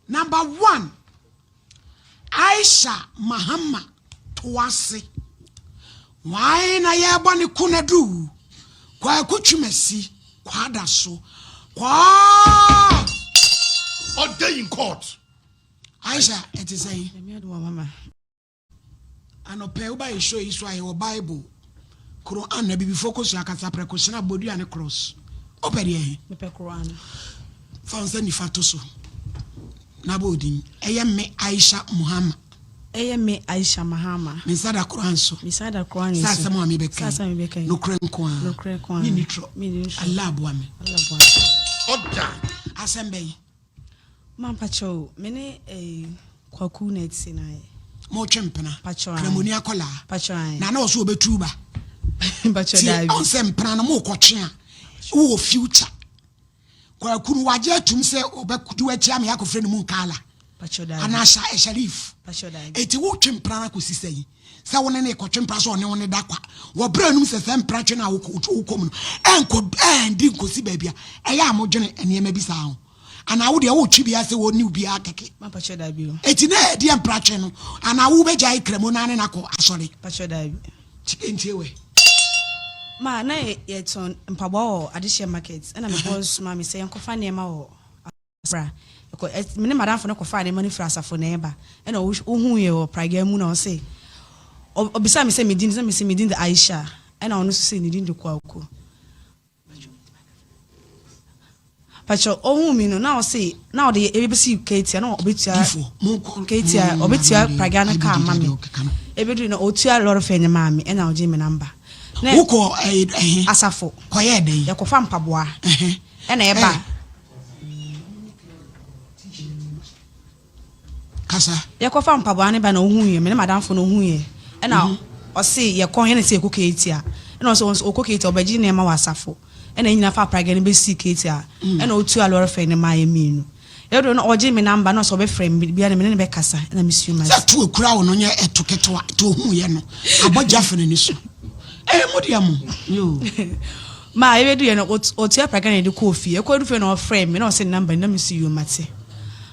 Number one, Aisha Mahama Toase. Hwan na yɛrebɔ ne konadu? Kwaku Twumasi, Kwadaso. Kɔɔ! Ɔda in court. Aisha, ɛte sɛn? Anɔpa yi woba yɛ show yi so a yɛwɔ Bible, Quran, abibifoɔ kosua kasa prɛko hyena bodua ne cross. Wopɛ deɛ he? Mepɛ Quran. Fa wo nsa nifa to so na bɔ odin. Ɛyɛ me Aisha Muhammad. Ɛyɛ me Aisha Mahama. Me nsa da Quran so. Me nsa da Quran so. Sɛ asɛm a mebɛka yi. Sɛ asɛm a mebɛka yi. Nokorɛ nko ara. Nokorɛ nko ara. Menni torɔ. Menni torɔ. Allah aboa me. Allah aboa me. Ɔda. Asɛm bɛn? Ma mpakyɛw me ne eh, Kwaku na ɛte na ayɛ. Mo twe mpena. Mpakyɛw ae. Kramoni akɔlaa. Mpakyɛw ae. Na na ɔso ɔbɛtu ba. Mpakyɛw Tie daabi. ɔn sɛ mpena no mo kɔ twe a wowɔ future. Kwaku no wagye atum sɛ ɔbɛdi w'akyi ama yɛakɔfrɛ no Munkala. Mpakyɛw daabi. Anaa Sha eh, Sharif. Mpakyɛw daabi. Eti wotwe mpena no akɔsi sɛn? Sɛ wo ne no rekɔtwe mpena sɛ ɔne wo ne da kwa. Wɔ berɛ a onim sɛ saa mpena twe no a wokɔ mu no ɛnkɔ ɛndi nkɔsi baabi a ɛyɛ a modwene nneɛma bi saa ho. Anaa wo deɛ wotwe biara sɛ wɔne wo biara kɛkɛ. Mampakyɛ daabi o. Eti na ɛdeɛ mpratwe no anaa wobɛgyae kramo naa ne no akɔ asɔre. Mpakyɛ daabi. Ti ntie wɛ. Ma na yɛtɔn mpaboa wɔ Adehyeɛ market ɛna me boss soma me sɛ yɛnkɔfa nneɛma wɔ asafo bra. Me ne madamfo no kɔfaa nneɛma no firi asafo na ɛba ɛna ohuu yɛ wɔ pragea mu na ɔse ɔbisaa me sɛ me din sɛ mese me din de Aisha ɛna ɔno nso se ne din de Kwaku. Pakyɛ ohuu mi no na ɔse na ɔde ebesi ketia na ɔbetua ketia ɔbetua pragya no kaa ma me ebeduru na otua lɔre fɛ ne maa me ɛna ɔgye me namba. Wokɔ ɛhe? Asafo. Kɔyɛ dɛn? Yɛkɔfa mpaboa ɛna ɛba. Kasa. Yɛkɔfa mpaboa no ba na ohuu yɛn, me ne m'adamfo no ohuu yɛn. Ɛna mhm. ɔse yɛkɔ yɛn na sɛ yɛkɔ Ketia. Ɛna ɔse ɔnso ɔkɔ Ketia ɔbɛgye nneɛma wɔ asafo. Ɛna yɛn nyinaa fa apragɛ no bɛsii Ketia. Mm. Ɛna otua lɔre fɛ no maa yɛn mmienu. Yɛduru no ɔgye me namba na ɔsɛ ɔbɛfrɛ me bia na me ne no bɛkasa ɛna me sua ma. Sɛ to ekura wo no nyɛ ɛto ketewa to ohuu yɛ no abɔ gya fene ne so. Ɛyɛ mo deɛ mo. Yoo. Ma yɛbɛdu yɛ no ɔtua apragɛ na yɛde kɔɔ fie. Ɛkɔ du fie na ɔfrɛ me na ɔse ne namba ni na me si yoo mate.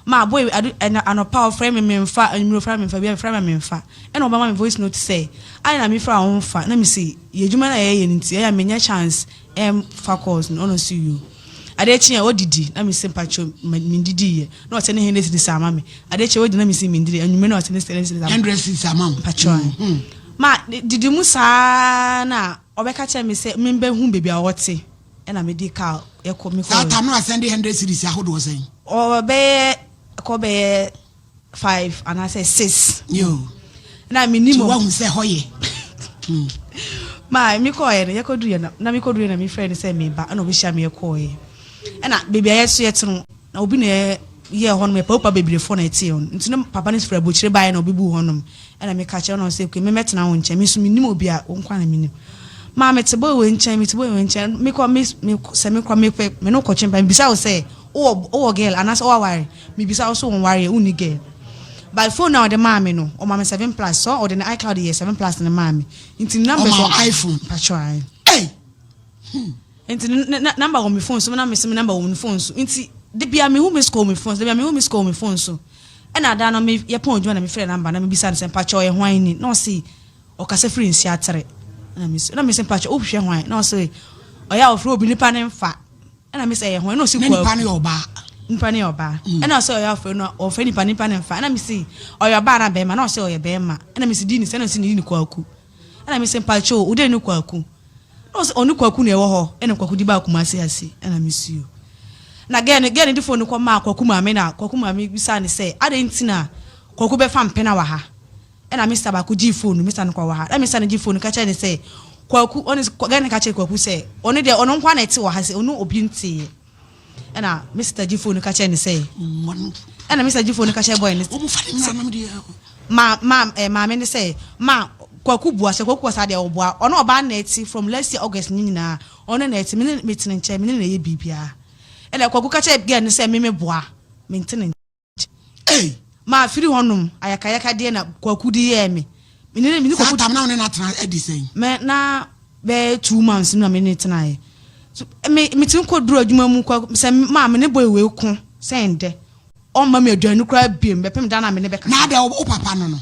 Ma boy adu ɛna anɔpa ɔfrɛ me menfa, anwummere ɔfrɛ me menfa, awia ɔfrɛ me menfa. Ɛna ɔbɛma me voice note sɛ adɛn na mefrɛ a womfa na mese yɛ adwuma no a yɛyɛ no nti ɛyɛ a menya chance ɛmfa calls no ɔna ɔse yoo. Adeɛ kye a ɔdidi na mese mpakyɛw mendidi yɛ na ɔsɛ ne hundred cedis ama me. Adeɛ kye a ɔdi na mese mendidi anwummere na ɔsɛ ne hundred cedis ama me. Hundred cedis ama wo. Mpakyɛw mm. Ma didi mu saa na ɔbɛka kyerɛ me sɛ membɛhu baabi a ɔte. Ɛna me di car yɛkɔ me kɔ. Saa tam no asɛnde 100 cedis ahodoɔ sɛn? Ɔbɛyɛ kɔ bɛyɛ five anaasɛ six. Yoo. Na me nim. Ti wahu sɛ hɔ yɛ. Maa mi kɔɔ yɛ no yɛkɔ du yɛ no na mi kɔ du yɛ na mi frɛ no sɛ mi ba ɛna obi hyia mi yɛ kɔɔ yɛ ɛna beebi a yɛso yɛte no na obi na yɛ hɔ nom yɛ papa bebree fo na ɛte hɔ nti no papa no fira aburokyire baeɛ na obi bu hɔ nom. Ɛna meka kyerɛ no sɛ, okay, me mɛtena wo nkyɛn, me nso mennim obi a, wo nko ara na menim. Maa mete boy wei nkyɛn, mete boy wei nkyɛn, mekɔ, me, me, sɛ mekɔ, mepɛ, me ne wo kɔtwe mpa, mebisa wo sɛ, wowɔ, wowɔ girl anaasɛ wowaware? Mebisa wo so wonwareɛ, wonni girl. But phone no a ɔde maa me no, ɔma me 7 plus, so ɔde ne iCloud yɛ 7 plus no maa me. Nti ne numbers Ɔma wo iPhone? Mpakyɛw, ae. Ei! Hmm. Nti ne, ne, number wɔ me phone so, na me se me number wɔ ne phone so. Nti, da biara mehu miss call wɔ me phone so, da biara mehu miss call wɔ me phone so. Ɛna da no me yɛpɔn adwuma na me frɛ number na me bisa no sɛ mpakyɛw ɔyɛ hwan ni na ɔse ɔkasa firi Nsiatere ɛna me se na me se mpakyɛw wohwehwɛ hwan na ɔse ɔyɛ a ɔfrɛ obi nipa ne nfa ɛna me se ɛyɛ hwan na ɔse kwaku nipa no yɛ ɔbaa nipa no yɛ ɔbaa mm. ɛna ɔse ɔyɛ ɔfrɛ no ɔfrɛ nipa nipa ne nfa ɛna me se ɔyɛ ɔbaa na bɛrima na ɔse ɔyɛ bɛrima ɛna me se di ne sɛ ɛna ɔse ne di ne kwaku ɛna me se mpakyɛw wo de ne kwaku Na ɔse ɔne Kwaku na ɛwɔ hɔ ɛna Kwaku de baa Kumasi ase ɛna me suo. Na girl no girl no de phone no kɔ maa Kwaku maame na Kwaku maame bisaa no sɛ adɛn nti na Kwaku bɛfa mpena wɔ ha ɛna Mister baako gyee phone no Mister no kɔ wɔ ha na Mister no gye phone no ka kyerɛ no sɛ Kwaku ɔne girl no ka kyerɛ Kwaku sɛ ɔno deɛ ɔno nko ara na ɛte wɔ ha sɛ ɔne obi nteeɛ. Ɛna me sista gyefo no ka kyerɛ no sɛ. Ɛna me sista gyefo no ka kyerɛ boy no. Ma ma eh, maame no sɛ ma Kwaku bua sɛ Kwaku kɔ saa deɛ ɔboa ɔno ɔbaa na ɛte from last year August ne nyinaa ɔno na ɛte me ne me tene nkyɛn me ne na ɛyɛ biribiara ɛna Kwaku ka kyerɛ girl no sɛ me me boa me ntene Ei! Ma firi hɔ nom ayakayaka deɛ na Kwaku de yɛɛ me. Me ne me ne Saa Kwaku. tam na wo ne no atena adi sɛn? Me na bɛyɛ 2 months na me ne tenaeɛ. So me me tumi kɔ duru adwuma mu Kwaku sɛ ma me ne boy wei ko sɛ ndɛ. Ɔmma me aduane koraa biom bɛpem da no a me ne bɛkasa. Na adɛn wo papa no no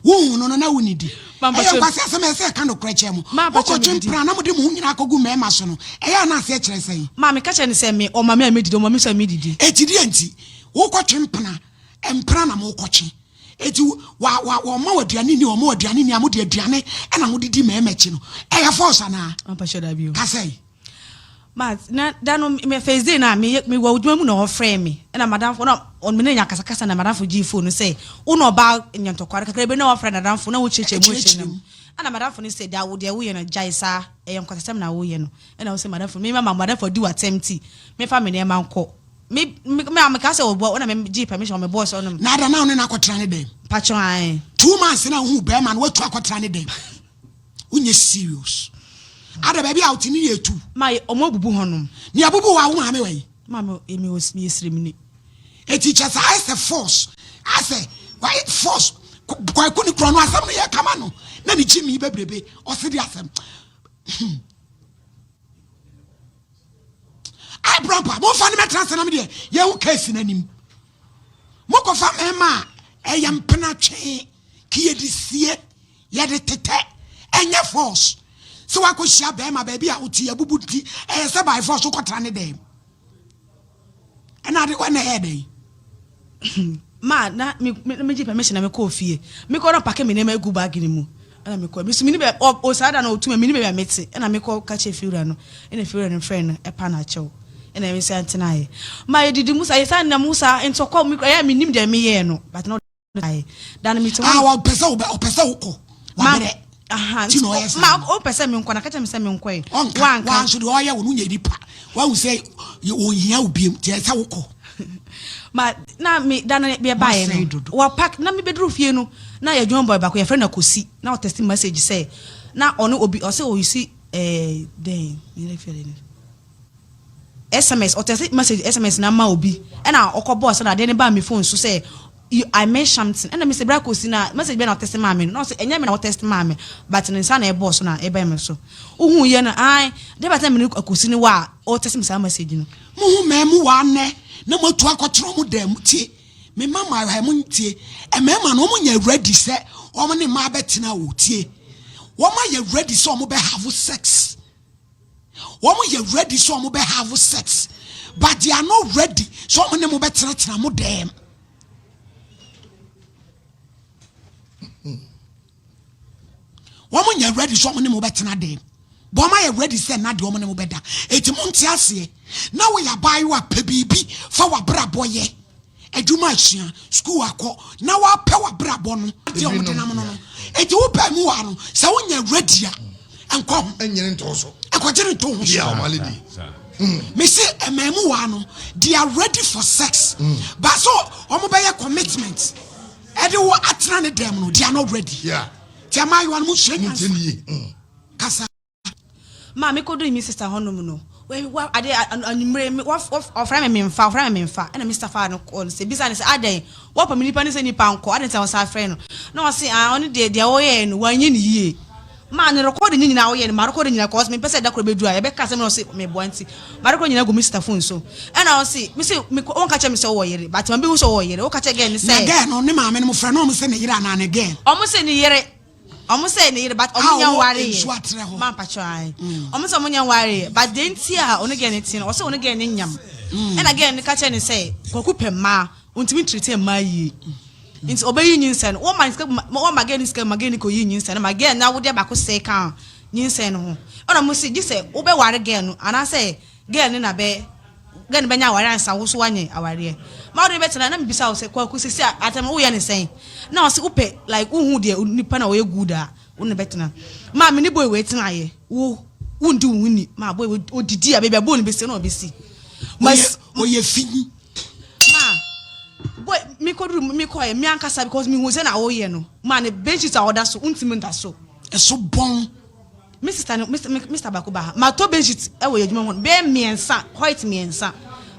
wohu no no na wonnidi? Ɛyɛ nkwaseasɛm ɛsɛ sɛ ɛka nokorɛ kyerɛ mo. Mokɔtwe mpena na mode mo ho nyinaa kɔgu mmarima so no, ɛyɛ a na aseɛ kyerɛ sɛn? Ma meka kyerɛ no sɛ me ɔma me a medidi, ɔma me nso a medidi. Enti deɛ nti wokɔtwe mpena? Mpena na mokɔtwe. Enti wa wa wɔma wo aduane nni, wɔma wo aduane nni a mode aduane na mode di mmarima akyi no, ɛyɛ force anaa? Ka sɛn? Ma na da no me first day na me me wɔ adwuma mu na ɔfrɛ me ɛna madamfo na ɔno me ne nya kasakasa na madamfo gyee phone no sɛ wo na ɔba nya ntɔkwa no kakra bi na wafrɛ nadamfo na wokyerɛkyerɛ mu akyerɛ no ɛna madamfo no sɛ da wo deɛ woyɛ no gyae saa ɛyɛ nkwatasɛm na woyɛ no ɛna wo sɛ madamfo me ma madamfo adi w'atɛm ti mefa me nneɛma nkɔ me me me a meka sɛ ɔbɔ ɛna me gyee permission wɔ me boss ɔnom Na ada na wo ne no akɔtra ne dɛm? Mpakyɛw ae. 2 months na wohu bɛrima no watu akɔtra ne dɛm? Wonyɛ serious. Ada baabi a wote ne yɛ tu. Ma ɔmo abubu hɔnom. Ne abubu wɔ a wo maame wɔ yi. Maame emi wɔ mi yɛ sremni. Eti kyɛ sɛ ayɛ sɛ force ayɛ sɛ wayɛ force kwaku ne korɔ no asɛm no yɛ kama no na ne gyi mi bebrebe ɔse de asɛm. Abrɔmpa momfa no mɛtena ase na me deɛ yɛhu case no anim. Mokɔfa mmarima a ɛyɛ mpena twee kiyedi sie. Yɛde tetɛ, ɛnyɛ force. Sɛ woakɔhyia bɛrima baabi a wote abubu nti, ɛyɛ sɛ by force wokɔtra ne dɛm. Ɛna ade kɔ na ɛyɛ dɛn? Ma na me me me gye permission na me kɔɔ fie. Me kɔ na pake me nneɛma egu bag no mu. Ɛna me kɔ. Me so me ni bɛ ɔ o saa da no otu me ni baabi a mete. Ɛna me kɔ ka kyerɛ fiewura no. Ɛna fiewura no frɛ no ɛpa no akyɛw. Ɛna me san tenaeɛ. Ma yɛdidi mu saa yɛsan nam mu saa ntɔkwa me ɛyɛ a menim deɛ meyɛɛ no but na Ae, da no mete hɔ. Ah, ɔpɛ sɛ wobɛ, ɔpɛ sɛ wokɔ. Wabrɛ. Aha, Ti na ɔyɛ saa. Ma ɔpɛ sɛ menkɔ na ka kyerɛ me sɛ menkɔ yi. Ɔnka, Wanka. Wanso deɛ ɔyɛ wo no nyɛ nipa. Wahu sɛ ɔnhia wo biem, nti ɛsɛ sɛ wokɔ. Ma na me da no yɛbaeɛ Wasɛe no, dodo. wapak na mebɛduru fie no, na yɛ adwuma boy baako yɛfrɛ no Akosi, na ɔtɛsti message sɛ na ɔne obi ɔsɛ ɔyusi ɛɛ dɛn, me werɛ firi no. Sms, ɔtɛste message sms no ama obi ɛna ɔkɔ bɔɔ sɛ na adeɛ no baa me phone so sɛ you I miss something ɛna mese bra kɔsi na message bɛn na ɔtɛste maa me no na ɔse ɛnyɛ me na ɔtɛste maa me but ne nsa na ɛbɔɔ so na ɛbɛn me so wohu yɛ no ae deɛ bɛtɛ me ne akɔsi no wɔ a ɔtɛste me saa message no. Mo ho mmamuwa nnɛ na moatu akɔtena wɔn dan mu. Tie, me mma mmaayewa yi, montie. Mmarima no, wɔnyɛ ready sɛ wɔn ne mmaa bɛtena o. Tie, wɔayɛ ready sɛ wɔbɛ have sex. Wɔn yɛ ready sɛ wɔn bɛ have sex but they are not ready sɛ wɔn ne mo bɛ tenatena mo dɛm. Wɔn nyɛ ready sɛ wɔn ne mo bɛ tena dɛm. But wɔn ayɛ ready sɛ na deɛ wɔn ne mo bɛ da. Eti mo nte aseɛ. Na woyɛ abaayewa pɛ biribi fa w'abrabɔ yɛ. Adwuma asua, sukuu akɔ, na wapɛ w'abrabɔ no nti a wɔde nam no no. Eti wopɛ mu wa no, sɛ wonyɛ ready a, nkɔ ho. Ɛnyere nto so. Ɛkɔgyere nto ho so. Yeah, ɔma lady. Me se mmamu wa no, they are ready for sex. But so wɔn bɛyɛ commitment. Ɛde wo atena ne dɛm no, they are not ready. Yeah. Ti amaayewa no mo sua Mo nyansa. tie nie. Kasa. Maa me kɔduu me sister hɔnom no, wa ade anwummere me wɔ ɔfrɛ me memfa ɔfrɛ me memfa ɛna me sister faa no kɔɔ no sɛ bisa no sɛ adɛn wɔpam nipa no sɛ nipa nkɔ adɛn sɛ ɔsan frɛ no na ɔse ah ɔno deɛ deɛ ɔyɛɛ no wanyɛ ne yie maa ne rekɔde ne nyinaa ɔyɛ no ma rekɔde nyinaa kɔɔ mepɛ sɛ da koro bɛdu a yɛbɛka asɛm na ɔse meboa nti ma rekɔde nyinaa gu me sister phone so ɛna ɔse me se me wɔnka kyerɛ me sɛ ɔwɔ yere but ma bɛhu sɛ ɔwɔ yere woka kyerɛ girl no Na sɛ girl no ne maame no mo frɛ no ɔmo sɛ ne yere anaa ne girl. Ɔmo se ne yere. Ɔmo sɛ ne yere but A ɔmo nya ɔwɔ nware nsuo yɛ. atrɛ hɔ. Ma mpakyɛw ae. Ɔmo sɛ ɔmo nya nware yɛ but deɛ nti a ɔne girl no te no ɔsɛ ɔne girl no nyam. Ɛna girl no ka kyerɛ no sɛ Kwaku pɛ mmaa ɔntumi ntreat mmaa yie. Nti ɔbɛyi nyinsɛn no. Wɔma no sika wɔma girl no sika ma girl no kɔyi nyinsɛn no ma girl no awodeɛ baako sɛe ka nyinsɛn no ho. Ɛna ɔmo se gye sɛ wobɛware girl no anaasɛ girl no na bɛ girl no bɛnya aware ansa wo so woanyɛ awareɛ. Ma wode no bɛtena na mebisa wo sɛ Kwaku sisi a atɛm no woyɛ no sɛn? Na ɔse wopɛ like wohu deɛ nipa no a ɔyɛ good a wo ne no bɛtena. Ma me ne boy wei tenaeɛ wo wondi wo ho ni ma boy wei odidi a baabi a boy no bɛsi na ɔbɛsi. Ma Ɔyɛ ɔyɛ fi. Ma boy mekɔduru mekɔɛ me ankasa because mehu sɛ na woyɛ no ma ne bedsheet a ɔda so wontumi nda so. Ɛso bɔn. Me sister no, me me sister baako ba ha. Matɔ bedsheet wɔ yɛn adwuma mu hɔ no, bɛyɛ mmiɛnsa, white mmiɛnsa.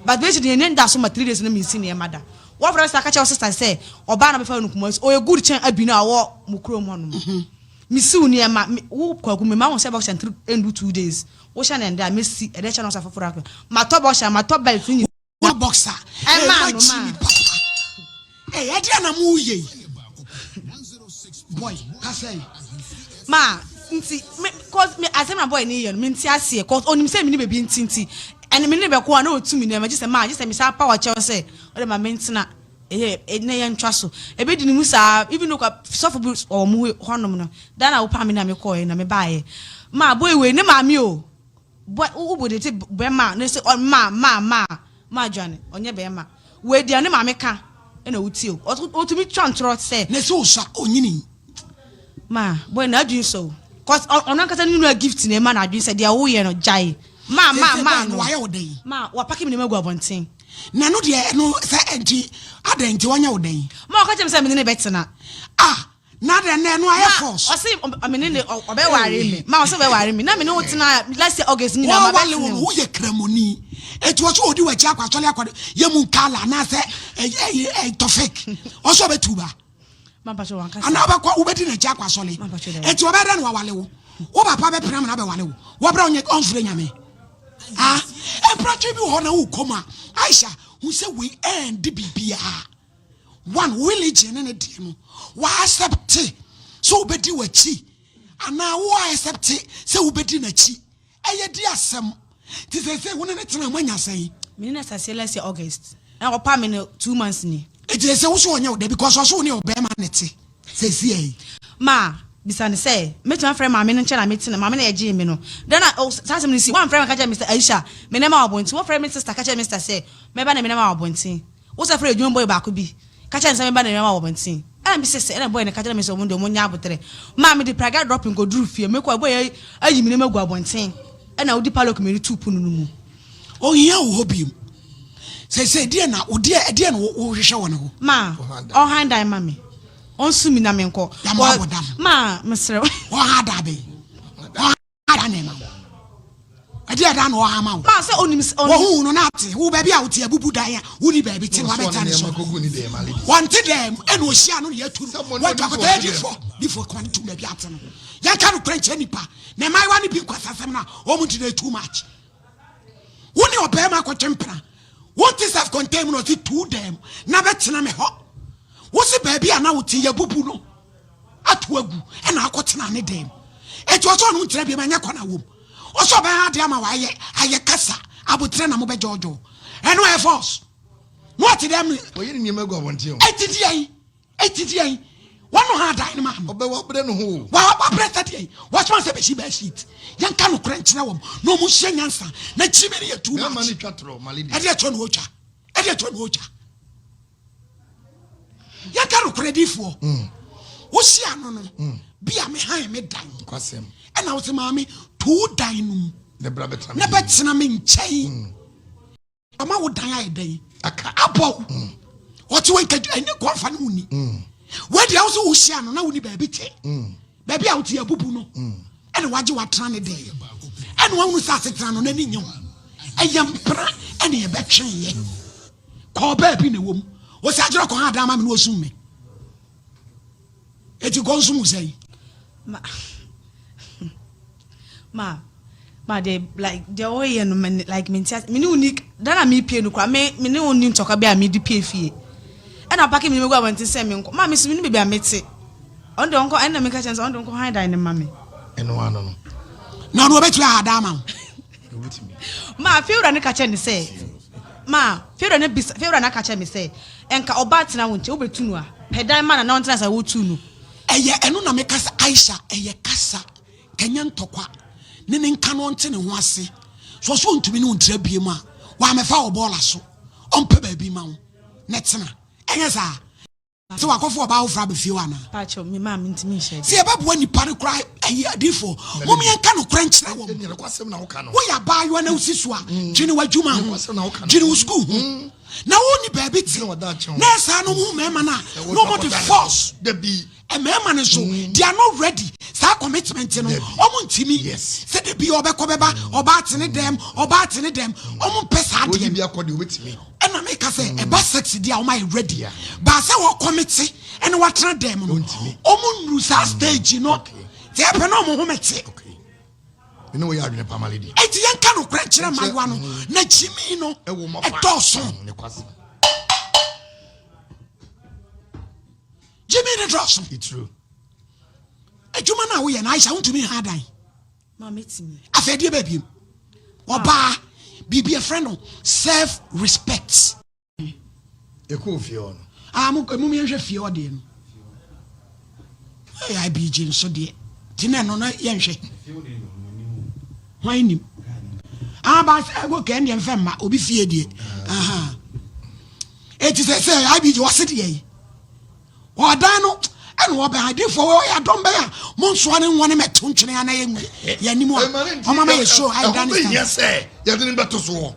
But bedsheet no, yɛn da so ma 3 days no mensi nneɛma da. Wɔfrɛ sister ka kyerɛ wo sister sɛ ɔbaa na bɛfa no Kumasi. Ɔyɛ good kyɛn Abi no a ɔwɔ mo kurom hɔ nom. Mesiw nneɛma, me, wo Kwaku, mema wo sɛ boxer ntiri ndu 2 days. Wohyɛ no ɛndɛ a, mesi, ɛdɛ kyɛ no ɔsa foforɔ akɔ. Matɔ boxer, matɔ belt ne nyinaa. Wo boxer. Ɛmaa no maa. Ɛyɛ ɛdeɛ na mo yɛ yi. Boy, kasa yi. Ma nti me cause me asɛm na boy ne yɛ no me nti aseɛ cause onim sɛ me ne baabi nti nti ɛne me ne bɛko a na otu me nneɛma gye sɛ ma gye sɛ me san pa ɔkyɛw sɛ ɔde ma me ntena ɛyɛ na yɛ ntwa so ebi di ne mu saa even though sɔfo bi wɔ mo hɔnom no da na wopa me na me kɔɛ na me baayɛ ma boy wei ne maame o. Bɔ wo bo de te bɛma ne se ma ma ma ma adwane ɔnyɛ bɛma wei deɛ ne maame ka ɛna wotie o ɔtumi twa ntorɔ sɛ. Ne se osa onyini. Ma boy na adwene sɔ o cause ɔno ankasa ne nua gift na ɛma na adwene sɛ deɛ woyɛ no gyae ma ma ma no wayɛ wo dɛn ma wapake me nneɛma gu abɔnten. Na no deɛ ɛno sɛ ɛnti adɛn nti wanyɛ wo dɛn. Ma ɔka kyerɛ me sɛ me ne ne bɛtena. Ah Na dɛn na ɛno ayɛ force. Ɔse me ne ne ɔbɛware me. Ma ɔse ɔbɛware me. Na me ne wo tena last year August nyinaa ma bɛtena. Wɔwale wo no woyɛ kramoni. Eti ɔse ɔdi w'akyi akɔ asɔre akɔ yɛ mu nkala anaasɛ ɛyɛ tɔfik. Ɔse ɔbɛtu ba. Anaa ɔbɛkɔ wobɛdi n'akyi akɔ asɔre. Eti ɔbɛyɛ dɛn na wawale wo. Wo papa bɛpene ama no abɛwale wo. Wɔbrɛ ɔnyɛ ɔmfrɛ nyame. Ah, mpratwe bi wɔ hɔ na wokɔ mu a Aisha hu sɛ wei ɛndi biribiara. One, wo religion ne ne deɛ no, wa accept sɛ wobɛdi w'akyi anaa wo accept sɛ wobɛdi n'akyi. Ɛyɛ di asɛm. Nti seesei wo ne ne tena moanya sɛn? Me ne no ahyɛaseɛ last year August. Na ɔpaa me no 2 months ni. Nti seesei wo so ɔnyɛ wo dɛ because ɔso wo ne ɔbɛrima ne te seesei yi. Ma bisa no sɛ mɛtumi afrɛ maame no nkyɛn na mete no maame na ɛgyee me no. Then na oh, saa asɛm no si wɔamfrɛ me ka kyerɛ me sɛ Aisha me nneɛma wɔ abɔnten. Wɔfrɛ me sister ka kyerɛ me sister sɛ mɛba na me nneɛma wɔ abɔnten. Wo sɛ frɛ adwuma boy baako bi ka kyerɛ no sɛ meba na nneɛma wɔ abɔnten. Ɛna me sese ɛna boy no ka kyerɛ me sɛ ɔmo deɛ ɔmo nyɛ aboterɛ. Maa mede praga dropping kɔduru fie. Mekɔ boy yi ayi me nneɛma agu abɔnten ɛna ɔde padlock mmienu too pono no mu. Ɔnhia wo hɔ biom. Seesei deɛ na wo deɛ ɛdeɛ na wohwehwɛ wɔ ne hɔ? Ma ɔhan dan ma me. Ɔnsu mi na menkɔ. Yɛama abɔ dam. Ma mesrɛ wo. Ɔha da bɛn? Ɔha na ɛma wo. Ɛdeɛ ɛda na ɔha ma wo. Ma sɛ onim sɛ ɔnim. Wɔhu no na ate. Wo baabi a wote abubu dan a wonni baabi te no wabɛtena ne so. Wɔnte dɛm ɛna ɔhyia no na yɛatu no. Wɔatu akɔtɔ adifoɔ. Difoɔ kɔma no tum baabi ate no. Yɛnka nokorɛ nkyerɛ nipa. Na mmaayewa no bi nkwasasɛm no a wɔn nti no too much. Wo ne ɔbarima akɔtwe mpena. Wonte self contained mu na ɔse tu dɛm na bɛtena me hɔ. Wo se baabi a na wote yɛabubu no ato agu ɛna akɔtena ne dɛm. Enti ɔsɛ ɔno nkyerɛ biom ɛnyɛ kɔ na wom. Ɔsɛ ɔbɛha ade ama wayɛ ayɛ kasa aboterɛ na mobɛgyɔɔgyɔɔ. Ɛno ɛyɛ force. Na ɔte dɛm. Ɔyɛ ne nneɛma gu abɔnten o. Eti deɛn? Eti deɛn? Wɔn ha adan no maa no. Ɔbɛ wabrɛ ne ho o. Wa wabrɛ sɛ deɛn? Wɔsoma sɛ bɛsi bed sheet. Yɛnka nokorɛ nkyerɛ wɔn na wɔn nhyɛ nyansa. Na gyimi no yɛ too much. Bɛrima no twa torɔ, my lady. Ɛdeɛ torɔ na ɔtwa. Ɛdeɛ torɔ na ɔtwa. Yɛnka nokorɛ difoɔ. Wosi ano no, bi a me han me dan. Kwasɛm. Ɛna wose maame, to dan no mu. Na bra bɛtena me Na bɛtena me nkyɛn. Ama wo dan ayɛ dɛn? Aka. Abɔ wo. Ɔte wɔ nka ɛne kɔnfa ne wo ni. Wei deɛ wo sɛ wohyia no na wo ni baabi te. Baabi a wote abubu no. Ɛna wagye watena ne dɛn. Ɛna wahunu sɛ asetena no n'ani nye ho. Ɛyɛ mpena ɛna ɛbɛtweeɛ. Kɔɔ baabi na ɛwɔ mu. Wɔsi agyerɛ kɔ ha adan ma me na wɔsum me. Eti kɔ nso mu sɛn? Ma ma ma de like deɛ ɔyɛ no me like me nti me ne wo ni da na me pie no kora me me ne wo ni ntɔkwa bi a me di pie fie ɛna ɔpake me ne me gu abɔnten sɛ me nkɔ ma me so me ne baabi a me te ɔno deɛ ɔnkɔ ɛna me ka kyɛn sɛ ɔno deɛ ɔnkɔ han dan ne ma me. Ɛno ano no. Na ɔno ɔbɛtumi aha dan ama wo. Ma fiewura no ka kyerɛ ne sɛ ma fiewura no bisa fiewura no aka kyerɛ me sɛ nka ɔbaa tena wo nkyɛn wobɛtu no a pɛ dan ma na na ɔntena sɛ wotu no. Ɛyɛ ɛno na meka sɛ Aisha ɛyɛ kasa kɛnyɛ ntɔkwa ne ne nka no ɔnte ne ho ase so ɔso ɔntumi ne wo ntra biem a wamɛfa wɔ bɔɔla so ɔmpɛ baabi ma wo ne tena ɛnyɛ saa sɛ wakɔfo ɔbaa foforɔ aba fie hɔ anaa. Pacho me maa me ntumi nhyɛ. Sɛ yɛbɛboa nipa no koraa ɛyɛ adiifoɔ mom yɛnka nokorɛ nkyerɛ wɔn. Woyɛ abaayewa na wosi so a dwene w'adwuma ho dwene wo sukuu ho na wonni baabi te na ɛsaa no hu mmarima no a na wɔn de force mmarima no nso they are not ready saa commitment no wɔn ntumi sɛ de bi ɔbɛkɔ bɛba ɔbaa te ne dɛm ɔbaa te ne dɛm wɔn mpɛ saa deɛ ɛna meka sɛ ɛba sex deɛ a wɔn ayɛ ready baasa wɔ commit ɛna watena dɛm no wɔn nuru saa stage no te ɛpɛ na wɔn ho mɛte. Eti yɛn ka no korɛ nkyerɛ mmaayewa no na gyimi no ɛdɔɔso. dɔɔso. It's true. Adwuma no a woyɛ no Aisha wontumi nha dan. Ma mɛtumi. Afei deɛ baabi ɔbaa biribi ɛfrɛ no self respect. Yɛkɔɔ fie hɔ no. Ah, mo mo yɛnhwɛ fie hɔ deɛ no. Ɛyɛ IBG nso deɛ. Ti na ɛno na yɛnhwɛ. Hwan nim? Ah, ba sɛ ɛgo kɛn deɛ mfɛ mma obi fie deɛ. Aha. Eti sɛ sɛ IBG wɔse deɛ yi. Ɔdan no ɛna ɔbɛn adiifoɔ wɔ yɛ adɔm bɛn a mo nsoa ne nwa ne mɛto ntwene ana yɛ nwi yɛ anim a ɔma ma yɛ show ayɛ dan ne sɛ sɛ yɛde ne bɛto soɔ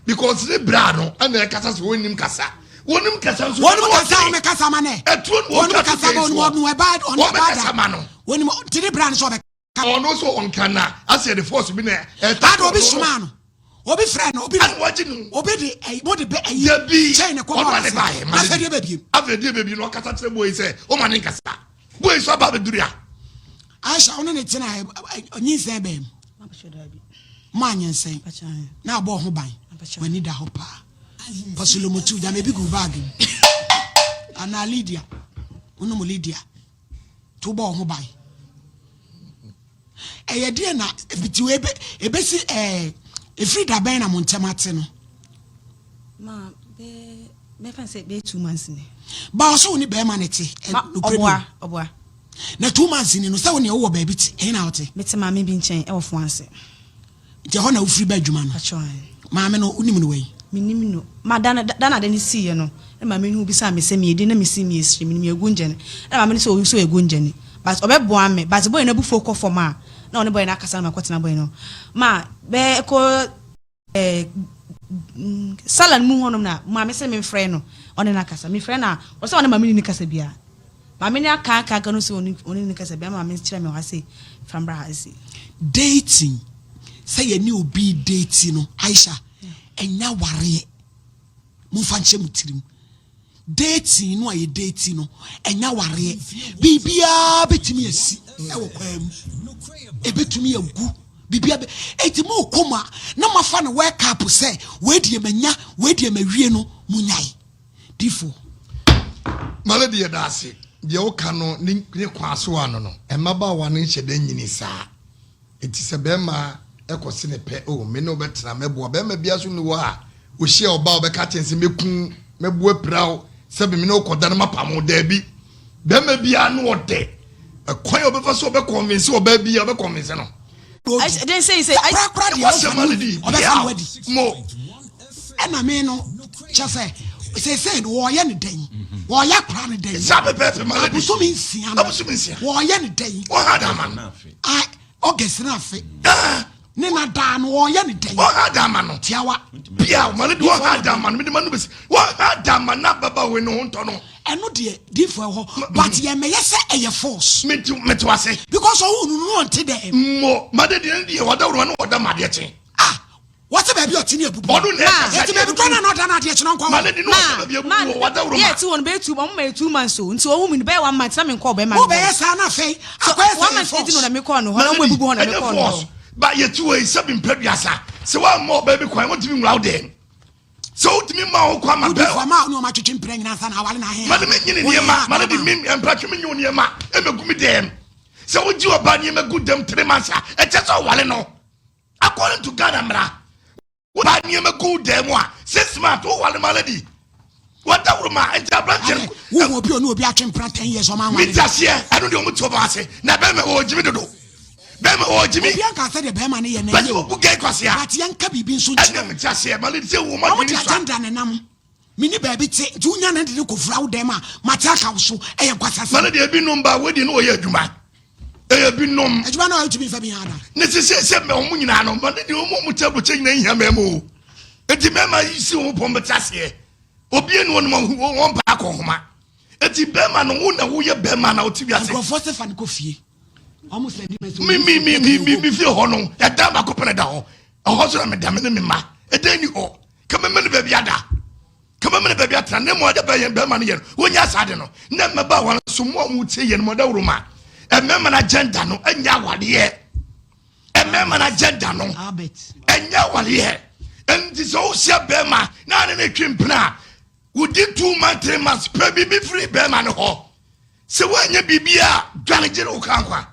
because ne bra no ɛna ɛkasa sɛ wɔnnim kasa wɔnim kasa nso wɔnim kasa wɔn kasa ma nɛ ɛtuo no wɔnim kasa ma wɔnim wɔnim ɛba ɔno ɛba da wɔnim ti ne bra no sɛ ɔbɛ ɔno nso ɔnka na asɛ de force bi na ɛta ada obi soma no obi frɛ no obi obi de ɛyi mo de bɛ ɛyi dabi kyɛn ne kɔn ɔno ɔno ne ba yɛ afɛ deɛ bɛ biem afɛ deɛ bɛ biem na ɔkasa kyerɛ boy sɛ ɔma ne nkasa boy so aba abɛduru ya Aisha ɔno ne tena nyinsɛn bɛn mu mo anyinsɛn na abɔ ho ban w'ani da hɔ paa pɔsolomotu gyama ebi gu baagi mu anaa Lydia wonom Lydia to bɔ ho ban ɛyɛ deɛ na ebiti ebe ebesi ɛɛ efiri da bɛn na mo ntɛm ate no. Ma bɛɛ bɛfa sɛ bɛyɛ 2 months ni. Ba ɔsɛ wo ne bɛrima ne te. Ɔboa ɔboa. Na 2 months ni no sɛ wo nea wowɔ baabi te ɛhe na wote. Mete maame bi nkyɛn ɛwɔ Foase. Nti ɛhɔ na wofiri ba adwuma no. Maame no wonim no wɔ yi. Menim no ma da na da na de ne siiɛ no na maame no bisa me sɛ meyɛ na mesi meyɛ siri menim yɛ gongyani na maame no sɛ oyi so yɛ gongyani but ɔbɛboa me but boy no abufuo kɔ fam a na ɔne boy no akasa na makɔtena boy no ma bɛɛ kɔ salon mu hɔnom na maame sɛ memfrɛ no ɔne no akasa mefrɛ no a ɔsɛ ɔne maame ne ne kasa bia maame ne aka aka aka no sɛ ɔne ne kasa bia maame kyerɛ me hɔ ase fra ha ase. Dating, sɛ yɛne obi date no Aisha ɛnya wareɛ momfa nkyɛ mo tirim dating no a yɛ date no ɛnya wareɛ biribiara bɛtumi asi ɛwɔ kwan mu ɛbɛtumi agu biribiara bɛ eti mo kɔ mu a na moafa no work up sɛ wei deɛ manya wei deɛ mawie no mo nyae difo. Malady yɛ da ase deɛ woka no ne ne kwan so ano no mmabaawa no nhyɛ da nyini saa nti sɛ bɛrima ɛkɔ se ne pɛ o me ne wobɛtena mɛboa bɛrima bia so ne wɔ a ohyia ɔbaa ɔbɛka kyɛn sɛ mɛku mɛboa pira wo sɛbi me ne wokɔda no mapam wo daabi bɛrima biara no ɔdɛ ɛkwan a ɔbɛfa so ɔbɛconvince ɔbaa bi a ɔbɛconvince no den sɛ sɛ korakora deɛ Wasɛm Malady ɔbɛfa no adi mo ɛna me no kyɛ sɛ seesei no wɔɔyɛ ne dɛn wɔɔyɛ akora ne dɛn saa pɛpɛɛpɛ Malady abosomi 6 no abosomi 6 wɔɔyɛ ne dɛn ɔha da ama no a August no afe Ah, ne na daa no wɔɔyɛ ne dɛn ɔha da ama no tiawa bia Malady ɔha da ama no mede ma no bɛsi ɔha da ama no ababa wei ne ho ntɔ no ɛno deɛ difo ɛhɔ but yɛmɛyɛ sɛ ɛyɛ force mete mete wase because ɔwo no no ɔnte dɛm mo Malady ne deɛ wɔda woroma ne wɔda ma adeɛ kye ah wɔte baabi a ɔte ne abubu ɔno na ɛkasa ɛti baabi kora na na ɔda no adeɛ kyena nkɔ hɔ Malady ne wɔda baabi abubu wɔ wɔda woroma yɛ ti wɔn bɛyɛ two ɔmo ma yɛ 2 months o nti ɔmo mu no bɛyɛ one month na mi nkɔ ɔbɛrima no wobɛyɛ saa na afei akɔyɛ sɛ one ɛyɛ month eti no force na mi kɔɔ no hɔ na ɔmo ebubu hɔ na mi ɛnyɛ kɔɔ no force hɔ. ba yɛti wɔ yi sɛbi mpɛ duasa sɛ woamma ɔbaa bi kwan wontumi nwura wo dɛm sɛ wotumi ma wo kwan ma wodi bɛɛ fo ama ne ɔma twetwe mprɛ nyina nsa na awale na ahe mane menyine nneɛma mane de me mpratwe menye wo nneɛma ɛmɛgu me dɛm sɛ wogye ɔbaa nneɛma gu dɛm 3 months a ɛkyɛ sɛ ɔwale no according to Ghana mmara woba nneɛma gu dɛm a 6 months wowale ma lady wɔda woro ma nti aberanteɛ no wohu obi ɔne obi atwe mpra 10 years ɔma mete awale aseɛ ɛno deɛ ɔmo te ɔmo ase na bɛrima wɔ gyimi dodo bɛrima wɔ gyimi obi anka sɛ deɛ bɛrima no yɛ na bɛsɛ ɛyɛ o ɔbu gɛ kwasea but yɛnka biribi nso ɛnna nkyerɛ mete aseɛ ma lady sɛ wo ma ɔmo dwene de sua agenda ne nam mene baabi te nti wonya ne de ne kɔfura wo dɛm a mate aka wo so ɛyɛ nkwasasɛm ma lady ebinom ba wedi no wɔyɛ adwuma ɛyɛ binom adwuma no a wotumi mfa bi ha da ne sɛ sɛ mɛ ɔmo nyinaa no ma lady ɔmo ɔmo te aburokyɛ nyinaa nhia mɛma o eti mɛma yi si wɔn pɔn bɛte aseɛ obi enu wɔn wɔn pa akɔ nhoma eti bɛrima no wo na woyɛ bɛrima na wote wiase nkurɔfoɔ sɛ fa ne kɔ fie ɔmo sɛ di mɛsɛ mi mi mi mi mi mi fie hɔ no ɛdan baako pɛ na da hɔ ɛhɔ so na mi da mi ne mi ma ɛdan ni hɔ kɛmɛ mi ne baabi ada kɛmɛ mi ne baabi atena ne mu ɔde bɛ yɛn bɛrima no yɛ no wonya saa de no ne mmɛba wɔn so mu a wɔn tie yɛn mu ɔda wuro ma ɛmɛɛma no agenda no ɛnyɛ awadeɛ ɛmɛɛma no agenda no Albert ɛnyɛ awadeɛ nti sɛ wohyia bɛrima na ne ne twe mpena a wodi 2 months 3 months pɛ biribi firi bɛrima no hɔ. Sɛ woanyɛ biribi a, dwane gyere wo kra nkwa.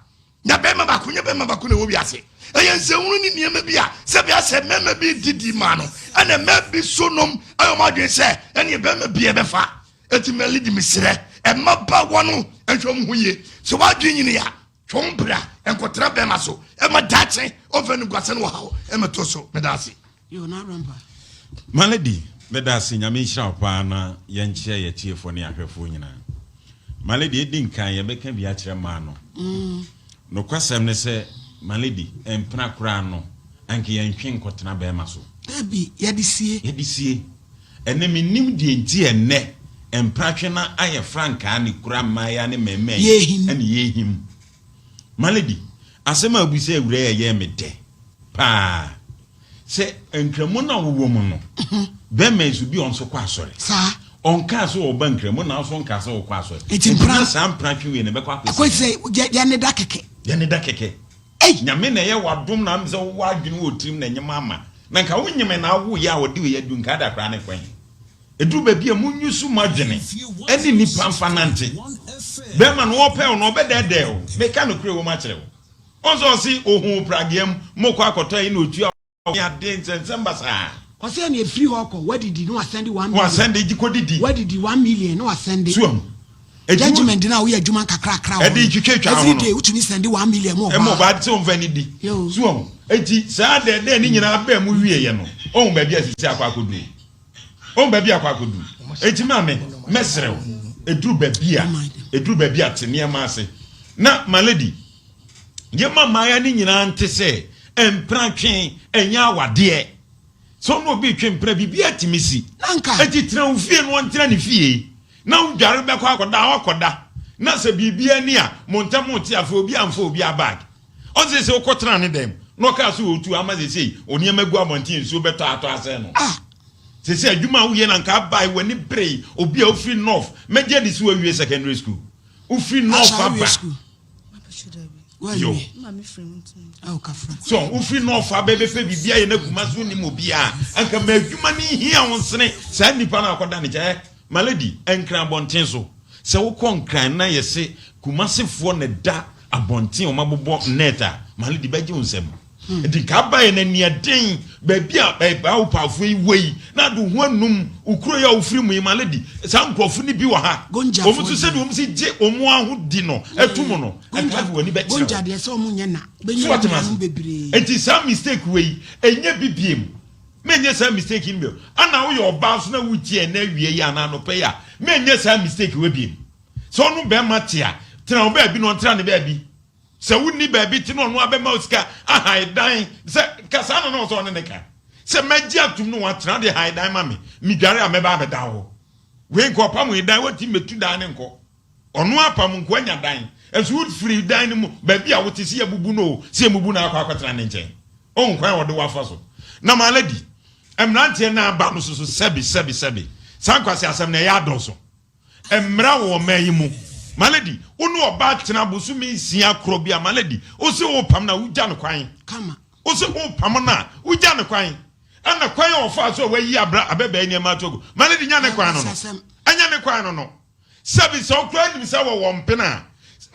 Na bɛrima baako nyɛ bɛrima baako na ɛwɔ wiase. Ɛyɛ nsɛnhunu ne nneɛma bi a sɛbi asɛ mmarima bi didi ma no, ɛna mmaa bi so nom ayɛ wɔn adwene sɛ ɛneɛ bɛrima bi ɛbɛfa. Eti mɛlidi mesrɛ mmabaawa no nhwɛ wɔn ho yie. Sɛ w'adwene nyini a, twe wo bra nkɔtena bɛrima so ɛma daakye ɔmfa animguase ne ɔhaw mmɛto so. Meda ase. Yo, na Rampa. My lady, meda ase, Nyame nhyira wo paa na yɛnkyea yɛ atiefoɔ ne ahwɛfoɔ nyinaa. My lady, edi nkan yɛbɛka bi akyerɛ mmaa no. Nokwasɛm ne sɛ, my lady, mpena koraa no, anka yɛntwe nkɔtena bɛrima so. Dabi, yɛde sie. Yɛde sie. Ɛnɛ mennim deɛ nti a ɛnnɛ mpratwe no ayɛ frankaa ne kura mmaayaa ne mmarimaa yi Yɛrehim. ɛne yɛrehim. My lady, asɛm a wobisa awura yi ɛyɛɛ me dɛ paa. Sɛ nkramu no a wowɔ mu no, bɛrima yi so bi a ɔnso kɔ asɔre. Saa. Ɔnkaa sɛ ɔba nkramu na nso ɔnkaa sɛ ɔkɔ asɔre. Nti Nti mpra. na saa mpratwe wei no ɛbɛkɔ akɔsi Akɔsi he? sɛ yɛ yɛne da kɛkɛ. Yɛne da kɛkɛ. Ei! Nyame na ɛyɛ w'adom na sɛ wowɔ adwene wɔ tirim na ɛnyem ama. Na nka wo nyeme na awo yɛ a ɔde wei adu nka ada koraa ne kwan. Ɛduru baabi a monwusu mo adwene ɛne nnipa mfa nante. Bɛrima no ɔpɛ wo no ɔbɛdɛɛdɛɛ wo. Meka nokorɛ wɔ mu akyerɛ wo. Ɔn sɛ ɔse ohuu pragea mu mokɔ akɔtɔ ayi na otua wo ne ade nsɛnsɛm basaa. Ɔse ɛne ɛfiri hɔ kɔ wadidi na wasɛnde one million. Wasɛnde gye kɔdidi. Wadidi 1 million na wasɛnde. So ahu. Eti wo. Judgement no a woyɛ adwuma nkakrakra wɔ Ɛde no. twitwatwa ho Every no. day wotumi sɛnde 1 million ma Ɛma ɔbaa. ɔbaa sɛ ɔmfa ne di. Yo. So ahu. Eti saa dɛɛdɛɛ ne nyinaa baa mu wieɛ no, ɔhu baabi a sisi akɔ akɔduru. Ɔhu baabi akɔ akɔduru. Eti maame, mɛsrɛ wo, ɛduru baabi a, ɛduru baabi a te nneɛma ase. Na my lady, yɛma mmaayɛ no nyinaa nte sɛ mpena twe ɛnyɛ awadeɛ. Sɛ ɔne obi twe mpena biribi atumi si. Nanka. Eti tena wo fie na ɔntena ne fie. Na wodware bɛkɔ akɔda a wakɔda. Na sɛ biribi ani a, mo ntam te afei obi amfa obi abag. Ɔnse sɛ wokɔtena ne dɛm na ɔkaa sɛ ɔtu ama sesei onneɛma gu abɔnten nsuo bɛtɔ atɔ asɛe no. Ah! Sesei adwuma a woyɛ na nka abae w'ani bere obi a wofiri north mɛgye adi sɛ wawie secondary school. Wofiri north Asha aba. awie school. Yo. Wawie. Awo kafra. So wofiri north aba bɛpɛ biribi ayɛ na kuma so nim obi a anka ma adwuma no hia wo nsene saa nnipa no akɔda ne kyɛ. My lady, Nkran abɔnten so, sɛ wokɔ Nkran na yɛse Kumasefoɔ na ɛda abɔnten a wɔabobɔ net a, my lady bɛgye wo nsam. Nti nka abaeɛ no aniɛden, baabi a awopaafoɔ yi wɔ yi, na ade wo ho anum, wo kuro yi a wofiri mu yi, my lady, saa nkurɔfo no bi wɔ ha. Gonjafoɔ Wɔn nso deɛ. sɛdeɛ wɔn si gye wɔn ahodi no ɛto mu no, nka de w'ani bɛkyerɛ Gonja wo. deɛ sɛ ɔmo nyɛ na. So Bɛnya wate ma ase? nuanom bebree. Nti saa mistake wei, ɛnyɛ bi biem. Menyɛ saa mistake no bio. Ana woyɛ ɔbaa nso na wotie ɛnɛ awia yi anaa anɔpa yi a, menyɛ saa mistake wei biem. Sɛ ɔno bɛrima te a, tena wo baabi na ɔntena ne baabi. Sɛ wonni baabi te na ɔno abɛma wo sika ahan dan sɛ nka saa na na ɔsɛ ɔne ne ka. Sɛ mɛgye atum no watena de han dan ma me, medware a mɛba abɛda hɔ. Wei nka ɔpam yi dan, wɔntumi mɛtu dan ne nkɔ. Ɔno apam nko anya dan. Nso wofiri dan no mu, baabi a wote sɛ yɛbubu no o, sɛ yɛmubu no akɔ akɔtena ne nkyɛn. Ɔhu kwan a ɔde wo afa so. Na my lady, mmeranteɛ no aba no soso sɛbi sɛbi sɛbi. Saa nkwasi asɛm no ɛyɛ adɔɔso. Mmara wɔ ɔman yi mu. My lady, wo ne ɔbaa tena bosome 6 korɔ bi a, my lady, wo se wopam no a, wogya no kwan. Kama. Wo se wopam no a, wogya no kwan. Ɛna kwan a ɔfaa so a wayi abra abɛbɛɛ nneɛma ato agu. My lady, nya ne kwan no no. Ɛnyɛ ne kwan no no. Sɛbi sɛ wokura nim sɛ wɔwɔ mpena a,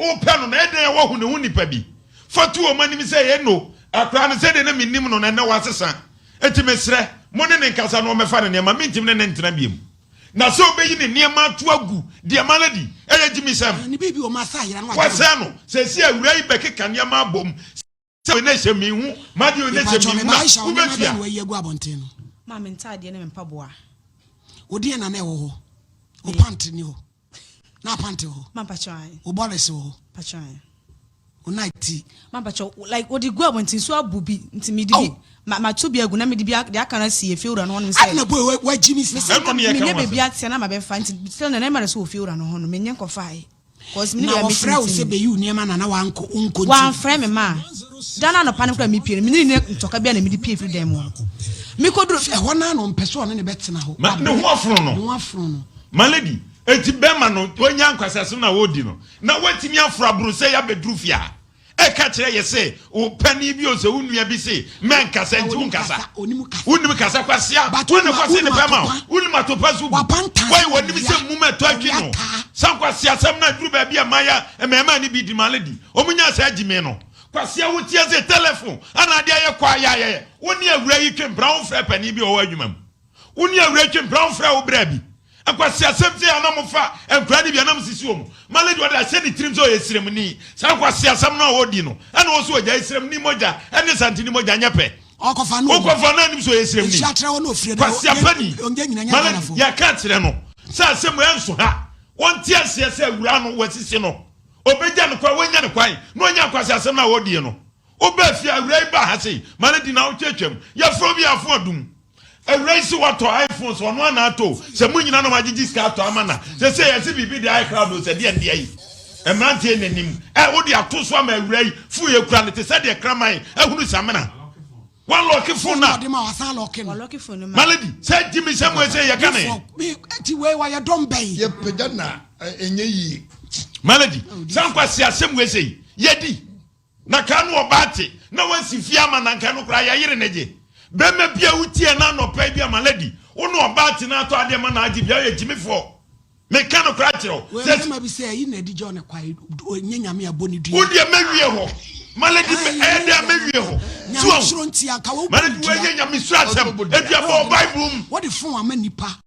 wopɛ no na ɛdɛn a woahu ne ho nipa bi. Fa to wɔn anim sɛ ɛyɛ no akora no sɛdeɛ na menim no na ɛnɛ wasesa. Enti mesrɛ, mo ne ne nkasa na ɔmmɛfa ne nneɛma, mentumi ne ne ntena biom. Na sɛ ɔbɛyi ne nneɛma ato agu deɛ ma no adi, ɛyɛ gyimisɛm. Ne biribi wɔ mu asa ayera no wagye no. Wasɛe no. Seesei awuraa yi bɛkeka nneɛma abom sɛ wei na ɛhyɛ me hu, m'adeɛ wei na ɛhyɛ Mepakyɛw, me hu meba na Aisha, wo nneɛma bɛn wobɛtua. na wayi agu abɔnten no? Maa me ntaadeɛ ne me mpaboa. Wo deɛn na na ɛwɔ hɔ? Wo pant ni hɔ? Na pant wɔ hɔ? Ma mpakyɛw ae. Wo bɔres wɔ hɔ? Mpakyɛw ae. Wo night? Ma mpakyɛw, like wɔde gu abɔnten so abu bi nti mede bi Oh! ma mato bi agu na mede bi deɛ aka no asi efie wura no hɔnom sɛ. Ade na boy wagyi mi saa. Mese Ɛno ne yɛka menyɛ ho baabi asɛm. ateɛ na mabɛfa nti still na na ɛma no sɛ wɔ fie wura no hɔ no menyɛ nkɔfae. Cause me Na ne baabi wɔfrɛ wo sɛ tintim. bɛyi wo nneɛma na na wankɔ wonkɔ nti. Wamfrɛ me ma. Da no anɔpa no koraa mepie no, me ne ne ntɔka biara na mede pie firi dan mu hɔ. Mekɔduru. Ɛhɔ no ara na ɔmpɛ sɛ ɔne no bɛtena hɔ. Ma ne ho afono no. Ne ho afono no. My lady, enti bɛrima no wanya nkwaseasɛm no a ɔredi no, na watumi aforo aburosɛ yi abɛduru fie a, ɛka kyerɛ yɛ sɛ wo panin bi o sɛ wo nua bi se mɛnkasa nti wonkasa. Wonim kasa kwasea. But Wo ne wonim kwase ne wonim bɛrima o. atopa. Wonim atopa so gu. Wapantan Wai wɔnim owia sɛ mum ɛtɔ atwi owia no. taa. Sa nkwasea. Nkwaseasɛm no aduru baabi a mmayewa mmarimaa no bi di ma lady. Wɔn nyaa saa gyimii no. Kwasea wo teɛ se telephone ana ade ayɛ kwa ayɛ ayɛ. Wo ne awura yi twe mpena wo mfrɛ panin bi a ɔwɔ adwuma mu. Wo ne awura yi twe mpena wo mfrɛ wo bra bi. Nkwaseasɛm sei a na mo fa nkwadaa no bi a na mo sisi wɔn. Ma lady ɔde ahyɛ ne tirim sɛ ɔyɛ sremuni. Saa nkwaseasɛm no a ɔredi no ɛna ɔwɔ so ɔgyae. Sremuni mogya ɛne santini mogya nyɛ pɛ. Ɔkɔfa no Wokɔfa no anim sɛ ɔyɛ sremni. Nhyia kyerɛ hɔ na ofiri Kwasi Apani. Ɔnyɛ nyina nyɛ Male Ghanafoɔ. yɛka kyerɛ no sɛ asɛm wei ɛnso ha. Ɔnte aseɛ sɛ awuraa no wasisi no. Ɔbɛgya no kwan, wanya no kwan na ɔnya Kwasi asɛm no a ɔredie no. Wobaa fie a awuraa yi baa ha sei. Male di naawɔtwe atwam. Yɛfrɛ obi a afo adum. Awuraa yi se watɔ iPhone sɛ ɔno ara na atɔ o. Sɛ mo nyina na moagyegye sika atɔ ama no a. Sɛsei yɛse biribi de iCloud o sɛ deɛn deɛ yi. Mmeranteɛ n'anim ɛ wode ato so ama awuraa yi fon yɛ kura no te sɛ deɛ kraman ahunu samena. Walɔke fon na. Ɔde ma wasan lɔke no. Walɔke fon no ma. Malady sɛ gyimi sɛ mo ɛsɛ yɛ ka ne. Mi ti wei wɔyɛ dɔm bɛyi. Yɛ pagya na ɛnyɛ yie. Malady sɛ nkwasi asɛm wei sɛ yɛdi na kaa no ɔbaa te na wansi fie ama na nka no koraa yɛyere ne gye bɛrima bi a wotie na anɔpa bi a malady wo ne ɔbaa te na atɔ adeɛ ma na agye bia ɔyɛ gyimifoɔ. Meka nokorɛ akyerɛ wo. Wei mmarima bi sɛ ayi na adi gya ɔne kwae ɔnyɛ nyame abɔ ne dua. Wo deɛ mɛwie hɔ. Malady ɛyɛ dɛ mɛwie hɔ. Nyame suro nti anka wo bɔ ne dua. Malady wei yɛ nyame suro asɛm. Edua bɔ wɔ bible mu. Wɔde phone ama nipa.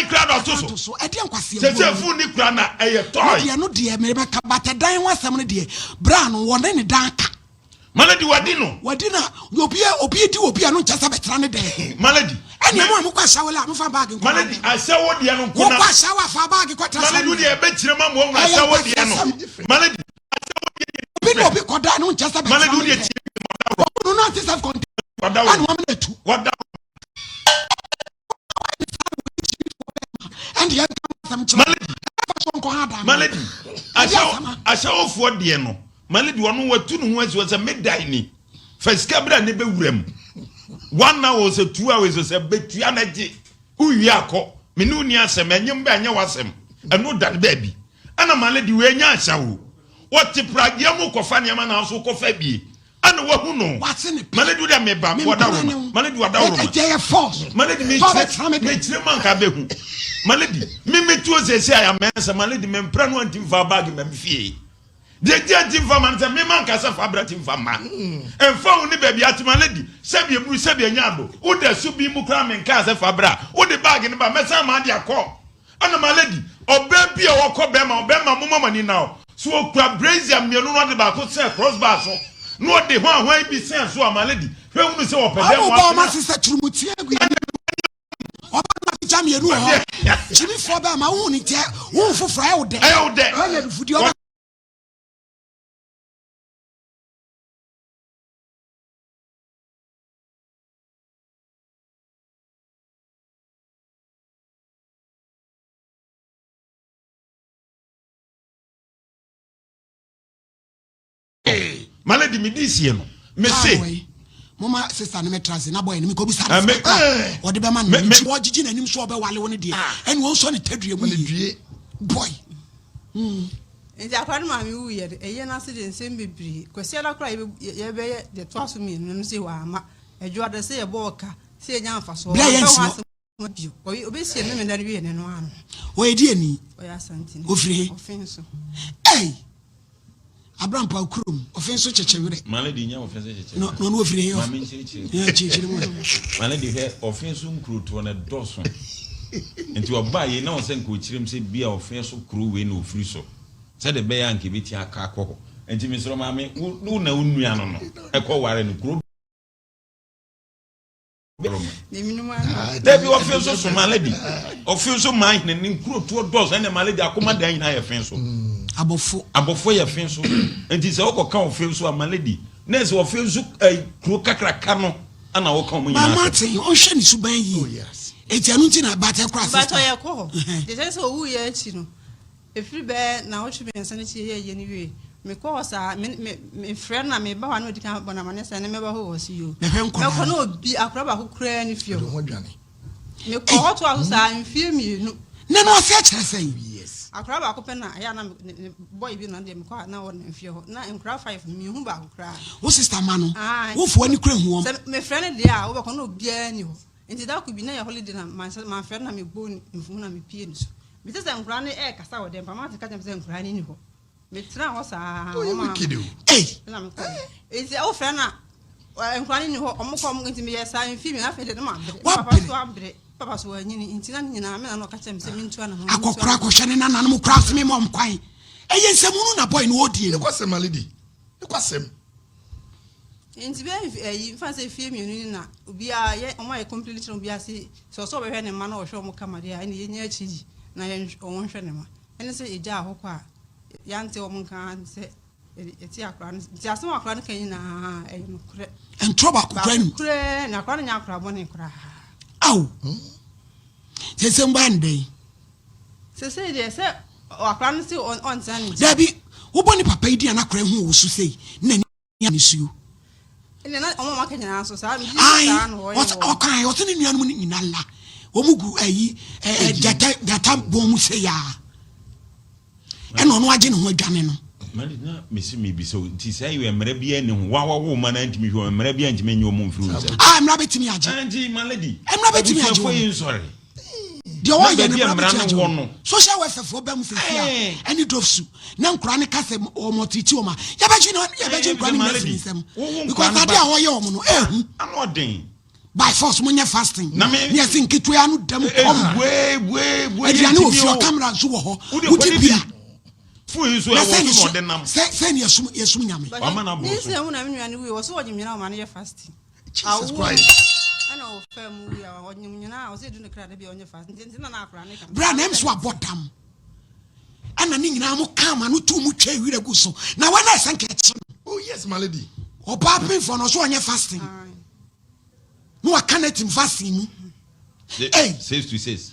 Kura na ɔto so. Ɛdeɛ nkwasi ɛbuo. Sɛ sɛ phone ni kura na ɛyɛ toy. No deɛ no deɛ mebɛka but ɛdan ho asɛm no deɛ bra no wɔne ne dan ka. Malady wadi no. Wadi na obi obi di obi a no nkyɛ sɛ bɛtena ne dɛn. Malady. Ɛnna mo a mokɔ ahyɛwo la mofa baagi nkɔ. Malady ahyɛwo deɛ no nko na. Wokɔ ahyɛwo afa baagi kɔ tena. Malady deɛ ɛbɛkyerɛ ma mo ahunu ahyɛwo deɛ no. Malady ahyɛwo deɛ deɛ. Obi na obi kɔ da no nkyɛ sɛ bɛtena ne dɛn. Malady deɛ tie. Wɔn no ante self contained. Wada wo. Ɛna wɔn na tu. Wada ɛnde yɛn ka asɛm kyerɛ Malady. ɛfa so nkɔ ha dan Malady ahyɛwofoɔ deɛ no Malady ɔno watu ne ho asi hɔ sɛ me dan ni fa sika bra ne bɛwura mu one hour sɛ 2 hours sɛ bɛtua no gye wowie akɔ me ne wo ni asɛm ɛnyem bɛ ɛnyɛ w'asɛm ɛno da no baabi ɛna Malady wei nya ahyɛwo wɔte pragea mu kɔfa nneɛma na nso kɔfa bie Ana wahu no. Wate ne pɛ. Malady wo deɛ meba Mempena ne ho. Malady wadaworo ma. Ɛgya yɛ force. Malady Sɛ ɔbɛtena me dɛm. mekyerɛ mu anka bɛhu. Malady me metuo sɛsi a yɛamɛnsa Malady mempra no anti mfa bag ma me fie. Deɛ nti anti mfa ma no sɛ mema nka sɛ fa bra ti mfa ma. Ɛmfa wo ne baabi ate Malady sɛbi eburu sɛbi anya ado. Woda su bi mu koraa menkaa sɛ fa bra. Wode bag no ba mɛsan ma ade akɔ. Ɛna my lady, ɔbaa bi a ɔkɔ bɛrima hɔ, bɛrima momma mo ani nna hɔ. So ɔkura brazier mmienu na ɔde baako sɛn cross bar so, na ɔde hwan hwan bi sɛn so a, my lady, hwɛ hunu sɛ ɔpɛ dɛn Ɔmo bɔ ɔmo atena. ase sɛ turumutia agu yɛn anim. Ɔbaa no atikya mmienu wɔ hɔ. Kyimifoɔ bɛrima, wohu ne nkyɛ, wohu foforɔ, ɛyɛ wo dɛ. Ɛyɛ wo dɛ. Ɔyɛ adufudeɛ, ɔbɛ. Malady me di sie no me se. Moma sister no metra ase na boy no mekɔbisa no sika kora ɔde bɛma no nti ɔgyegye n'anim so ɔbɛwale wo no deɛ ɛne ɔnsɔ ne tadua mu yie boy. Nti akora no maame wuiɛ no ɛyɛ no ase de nsɛm bebree Kwasiada koraa yɛbɛyɛ deɛ ɛtoa so mmienu no sɛ wamma Adwoada sɛ yɛbɔɔ ka sɛ yɛnya mfasoɔ Berɛ a wamfa yɛnsi ho hɔ. asɛm Bio, ɔyɛ obesie Memenda no wie ne no ano. Ɔyɛ deɛ ni? Ɔyɛ Asanteni. Ofiri he? Ɔfenso. Ei! Abrampa kurom, Ɔfenso kyekye werɛ. Maame de nya Ɔfenso kyekye werɛ. Na ɔno ofiri he? Maame nkyerɛkyerɛ mu. Kyerɛkyerɛ mu. Maame de hwɛ Ɔfenso nkurotoɔ no ɛdɔso. Nti ɔbaa yei na ɔsɛ nka ɔkyerɛ mu sɛ bia Ɔfenso kuro wei na ɔfiri so. Sɛdeɛ ɛbɛyɛ a nka ɛbɛtumi akɔ akɔ hɔ. Nti mesrɛ maame, wo na wo nua no no ɛkɔ ware no kuro. Dabi ɔfe nso so maladi ɔfe nso maa hene ne nkurotoɔ dɔɔso ɛna maladi akoma dan nyinaa yɛ fe nso. Abɔfo abɔfo yɛ fe nso nti sɛ ɔkɔ ka ɔfe nso a maladi na ɛsɛ ɔfe nso ɛɛ kuro kakraka no ɛna ɔka wɔn nyinaa. Maama ate ɔnhwɛ ne suban yie eti ɛno nti na bàtɛ kora sista. Bàtɛ yɛ kɔ hɔ deɛ sɛ owu yɛ akyi no. Ɛfiri bɛyɛ nnawɔtwe mmiɛnsa no akyi yɛyɛɛ yei no wieeɛ. Mekɔɔ hɔ saa, me, me, mefrɛ no na meba hɔ a na ɔdi kan bɔ no amanneɛ sɛ ɛnnɛ mɛba hɔ o, ɔse yoo. Mɛhwɛ nkwadaa Mɛkɔ no. na obi, akwadaa baako koraa nni fie Ɔde hɔ. ho dwane. Mekɔɔ hɔ toaa so saa mfeɛ mmienu. Na na ɔsɛ kyerɛ sɛn? Yes. Akwadaa baako pɛ na ɛyɛ a na me, ne, ne boy bi na deɛ mekɔ a na ɔwɔ ne fie hɔ. Na nkwadaa five no, menhu baako koraa. Wo sister ma no, Ae. wo fo ani kura hu wɔn. Sɛ mefrɛ no deɛ a, wobɛkɔ na obiara nni hɔ. Nti da koro bi na ɛyɛ holiday na manhyɛ, mamfrɛ no na mebɔɔ ne mfumu na mepie ne so. Mete sɛ nkwadaa no ɛrekasa wɔ dɛm, papa ka kyerɛ me sɛ nkwadaa no nni hɔ. Metenaa hɔ saa. Woyɛ wicked o. Ɛna mekɔe. Nti wofrɛ no a, nkwadaa no nni hɔ, ɔmo kɔ ɔmo nti meyɛ saa mfi mi afei de no ma bere. Papa so abere, papa so anyini nti na ne nyinaa me na na ɔka kyerɛ me sɛ mentu anamɔ. Akɔkora akɔhwɛ ne nananom koraa so mema ɔm kwan. Ɛyɛ nsɛmhunu na boy no ɔredie no. Nokwasɛm Alidi, nokwasɛm. Nti bɛyɛ mfe ayi mfa sɛ fie mmienu ni na obiara yɛ wɔn ayɛ complete kyerɛ obiara se sɛ ɔsɛ ɔbɛhwɛ ne mma na ɔhwɛ wɔn kama deɛ a ɛne yɛnyɛ akyiri yi na yɛn wɔn nhwɛ ne mma ɛne sɛ yɛgyaa hɔ kɔ a yɛante wɔn nka sɛ yɛte akora no nti asɛm akora no ka nyinaa ɛyɛ nokorɛ ntorɔ baako koraa nim korɛ na akora no nyɛ akora bɔne koraa aw sɛ sɛ mbaa no dɛn Sesei deɛ sɛ akora no se ɔntena ne nkyɛn. Dabi, wobɔ ne papa yi din a na akora hu wo so sei na n'ani a nisuo. Ɛnna na wɔn a wɔaka nyinaa nso saa megye di saa na wɔyɛ wɔn. Ɔkae ɔse ne nuanom no nyinaa la wɔn gu ayi ɛɛ gyata gyata bɔn mu sei a ɛna ɔno agye ne ho adwane no. Mali na mesi mebisa o nti saa yi mmara biara nni ho wa wawo ma na ntumi hwɛ mmara biara ntumi nye wɔn mfiri wo nsam. Ah mmara betumi agye. Nti malady. Mmara betumi agye wɔn. Abusuafo yi nsɔre. Deɛ ɔyɛ no mmara bɛtumi agye wɔn. Social welfare foɔ ba mu sɛsi a ɛne dɔfsu na nkora no ka sɛ wɔn ɔtirikyi wɔn a yɛbɛgye no yɛbɛgye nkora no nyina firi nsam because adeɛ a ɔyɛ wɔn no ɛhu. By force mo nyɛ fasting ne yɛsi nketewa ano dɛm kɔm aduane wɔ fie ɔkamera nso wɔ hɔ wodi bia na sɛ ne sɛ ne yɛsum yɛsum nyame. Ne nsɛm mu na me nua no wui wɔ so wɔgye nyina wɔn ano yɛ fasting. Jesus Christ. Ɛna ɔfɛ mu wi a ɔnyim nyinaa ɔsɛ edu ne kra de bi ɔnyɛ fast nti nti na na akora ne ka. Bra na ɛm so abɔ dam ɛna ne nyinaa mo kaa ma no tuu mo twɛ wira gu so na wɔn a ɛsɛ nka ɛkye no. Oh yes my lady. Ɔbaa pemfoɔ no ɔso ɔnyɛ fasting na waka no atim fasting mu. Hey. 6 to 6.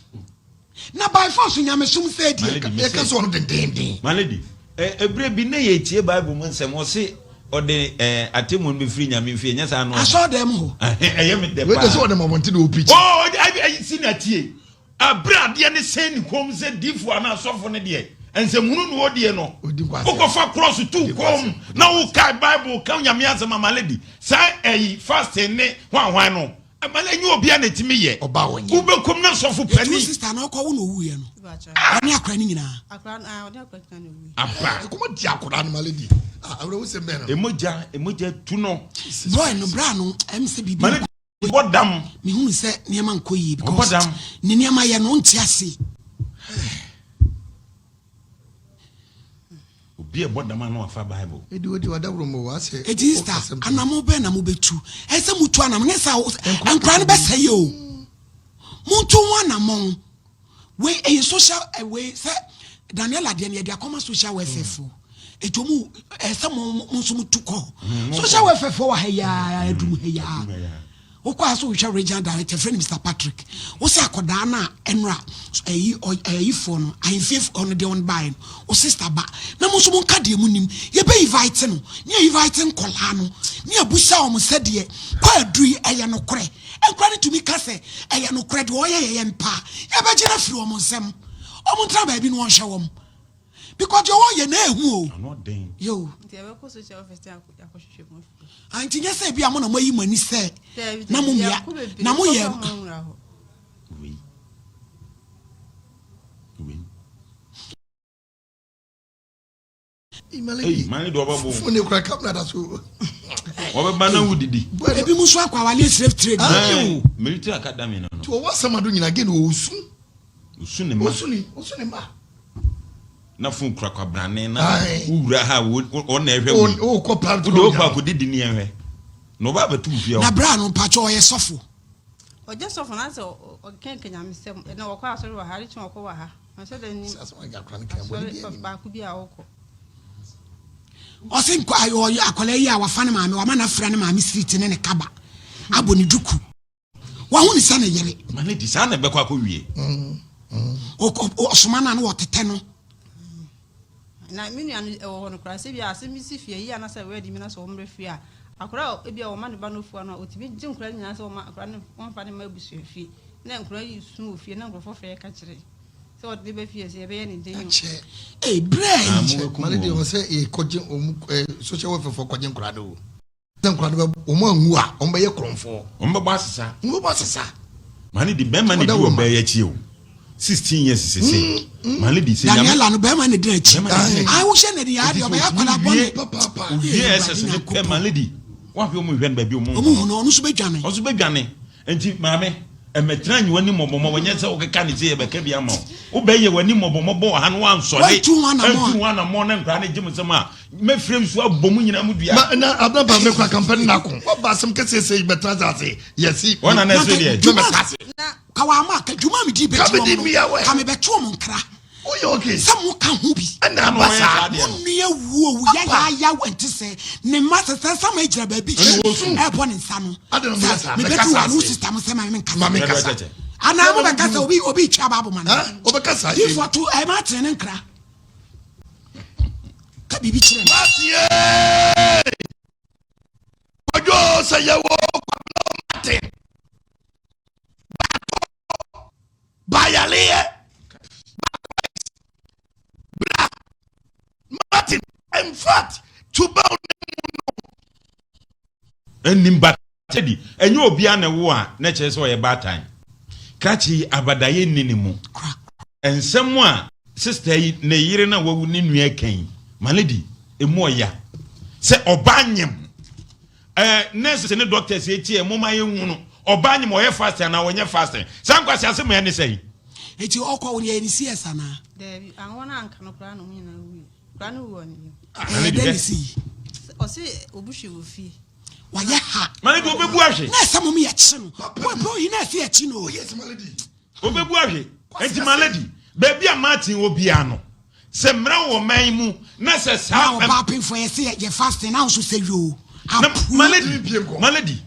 Na by force nyamesom sɛ deɛ. Yɛka sɛ ɔno dendenden. My lady, ɛberɛ bi na yɛtie Bible mu nsɛm, ɔse ɔde atemmuo no bɛfiri Nyame fie, nyɛ saa no? Asɔɔdan mu hɔ. Ɛyɛ me dɛ paa. Wei de sɛ ɔde ma wɔn ti de ɔpikyi. Oh, ɛyi si na tie. Ɛberɛ adeɛ no sɛn ne kɔn mu sɛ diifoɔ anaa asɔfo no deɛ, nsɛmhunu na ɔdie no. Wokɔfa krɔs to kɔn mu na wokae Bible ka Nyame asɛm a, my lady, saa ɛyi fasting ne hwanhwan no, Ɛma no ɛnyɛ obia na ɛtumi yɛ. Ɔba wɔ nyɛ. Wobɛkɔm na sɔfo Yɛtu panin. sister no ɔkɔ wo na owuiɛ no. Ɔne akora no nyinaa. Akora no ah ɔne akora nyinaa na owuiɛ. Aba. Ɛkɔm di akora no my lady. Ah awura wo sɛm bɛn no. Emogya emogya tu no. Boy no bra no ɛm sɛ biribi. Ma no bɔ dam. Mehunu sɛ nneɛma nkɔ yie Ɔbɔ because dam. ne nneɛma yɛ no wonte ase. Obi a ɛbɔ dam a na wafa Bible. Edi odi wadawuro mu o asɛ. Eti sista anamɔ bɛn na mobɛtu? Ɛsɛ sɛ mutu anamɔ nyɛ sɛ nkora no bɛsɛe o. Montu ho anamɔn. Wei ɛyɛ social eh, wei sɛ Daniela deɛ no yɛde akɔma social welfare foɔ. Eti ɔmo ɛsɛ mo mo nso mo tu kɔ. Social welfare foɔ wɔ ha yi ara adum ha yi ara. Wokɔ a sɛ wohwɛ regional director yɛfrɛ no Mister Patrick wo sɛ akɔdaa no a ɛnora ɛyi ɛyifoɔ no ahemfie foɔ no deɛ wɔn baeɛ no wo sister ba na mo nso mo nka deɛ mo nim yɛbɛ invite no ne yɛ invite nkɔlaa no ne yɛbusa wɔn sɛ deɛ kɔ aduru yi ɛyɛ nokorɛ nkora no tumi ka sɛ ɛyɛ nokorɛ deɛ ɔyɛ yɛyɛ mpa yɛbɛgye no afiri wɔn nsam wɔn ntena baabi no wɔnhwɛ wɔn because deɛ ɔyɛ na ehu o. Ano den. Yo. Nti ɛbɛkɔ social office ne akɔhwehwɛ mu afiri. Ah, nti nyɛ sɛ ebi a mo na mo ayi mo ani sɛ na mo mmea na mo yɛ. Wei. Wei. Ei, mane deɛ ɔbɛbo. Fone ne kura kamera da so. Ɔbɛba na wodidi. Ebi mu nso akɔ awale slave trade. Military academy no no. Ti wɔwɔ asɛm ado nyina again wɔsu. Osu ne ma. Osu ne osu ne ma. Na fon kura kwabrane na wowura ha wɔn na ɛhwɛ wo. Wokɔ private Wode wokɔ akɔdidi ne ɛhwɛ. Na ɔba abɛto wo fie hɔ. Na bra no mpakyɛ ɔyɛ sɔfo. Ɔgye sɔfo na sɛ ɔkenkan nyamesɛm na ɔkɔ asɔre wɔ ha ade kye ɔkɔ wɔ ha. Ɔsɛ dɛ ni asɔre baako bi a ɔkɔ. Ɔse nkɔ ɔyɛ akwadaa yi a wafa ne maame wama no afira ne maame street ne ne kaba abɔ ne duku. Wahu ne sɛ ne yere. Ma ne di saa na ɛbɛkɔ akɔ wie. Ɔsoma no a na wɔtetɛ no. Na me nua no ɛwɔ hɔ no koraa sɛ bi a asɛm bi si fie yi anasɛ wɛdi mi na sɛ wɔn fie a akora a ebi a wɔma ne ba no fua no a otumi gye nkora nyinaa sɛ wɔma akora no wɔmfa ne ma abusua fie na nkora yi su wɔ fie na nkurɔfoɔ frɛ ka kyerɛ sɛ wɔde ne ba fie sɛ yɛbɛyɛ ne den o. Akyɛ. Ee brɛ yi. Mane deɛ wɔn sɛ yɛkɔgye wɔn social welfare foɔ kɔgye nkora no o. Sɛ nkwadaa no bɛ wɔn anwu a, wɔn bɛyɛ korɔnfoɔ. Wɔn bɛbɔ asesa. Wɔn bɛbɔ asesa. Maa ne di bɛrima ne di ɔbaa yi akyi o. 16 years sese. My lady sɛ nyame. Daniela no bɛrima na di n'akyi. Bɛrima na di n'akyi. Ah wohyɛ na di adeɛ ɔbɛyɛ akwadaa bɔne. Papaapa. Owie SS ne pɛ my lady. Wahwɛ ɔmo hwɛ no baabi ɔmo Ɔmo hu no ɔno nso bɛdwane. Ɔso bɛdwane. Nti maame ɛmɛtena nyi w'ani mmɔbɔmmɔbɔ nyɛ sɛ wokeka ne sɛ yɛbɛka bi ama wo. Wobɛyɛ w'ani mmɔbɔmmɔbɔ wɔ ha no wansɔre. Wantu ho anammɔn a. Antu ho anammɔn na nkwadaa no gye mo nsam a mɛfiri nsuo abɔ mo nyinaa mu dua. Ma na abiraba mi kura kampani na ko. Waba asɛm kɛseɛ sɛ yi bɛtena ase yɛsi. Wɔn na na ɛsɛ deɛ. Dwuma Mɛmɛta ase. ka wɔn ama ka dwuma mi di Ka bɛti me di wɔn mia no wɛ. ka mi bɛto wɔn nkra Woyɛ okay. sɛ mo ka ho bi. Ɛna aba saa. Mo nua wuo wu yayaaya nti sɛ ne mma sɛ sɛ sama gyina baabi Ɛna wɔsu. ɛbɔ ne nsa no. Ade na mo yɛ saa, Sɛ mɛka mebɛdu saa wa no ase. sista mo sɛ ma me nkasa. Ma me Ɛdɔ kasa. kyɛkyɛ. Anaa mo bɛka sɛ obi obi twa baabo ma no. Ha? Wobɛka saa. Difoɔ to ɛma atene ne nkra. Ka biribi kyerɛ no. Matie. Kwadwo sɛ yɛwɔ Kwabena Martin. Baako bayaleɛ. Bra. Martin. In fact, tuba Ɛnnim ba di ɛnyɛ obiara na ɛwo a na kyerɛ sɛ ɔyɛ baatan. Krakye yi abadayɛ nni ne mu. Kora. Nsɛm a sister yi ne yere na wawu ne nua ka yi my lady emu ɔya sɛ ɔbaa nyem ɛɛ nurses ne doctors eti ɛ mo ma yɛ hu no ɔbaa nyem ɔyɛ fasting anaa ɔnyɛ fasting saa nkwasi asɛm yɛ ne sɛ Eti ɔkɔ wo yɛ ne CS anaa. Daabi, anwɔ no anka no koraa na ɔmo nyinaa wuiɛ. Koraa no wu wɔ ne yam. Ɛyɛ lady dɛ hwɛ. ne si yi. Ɔse obi hwe wɔ fie. Wayɛ ha. My lady obebu ahwe Na ɛsɛ mo yɛ kye no. Boy boy yi na ɛsɛ yɛ kye no. Oh yes, my lady. obebu ahwe nti my lady baabi a Martin wɔ bia no sɛ mmerɛ wɔ man mu na sɛ Na saa ɔbaa pemfo yɛ sɛ yɛ fasting na nso sɛ yoo. na Apu. my lady my lady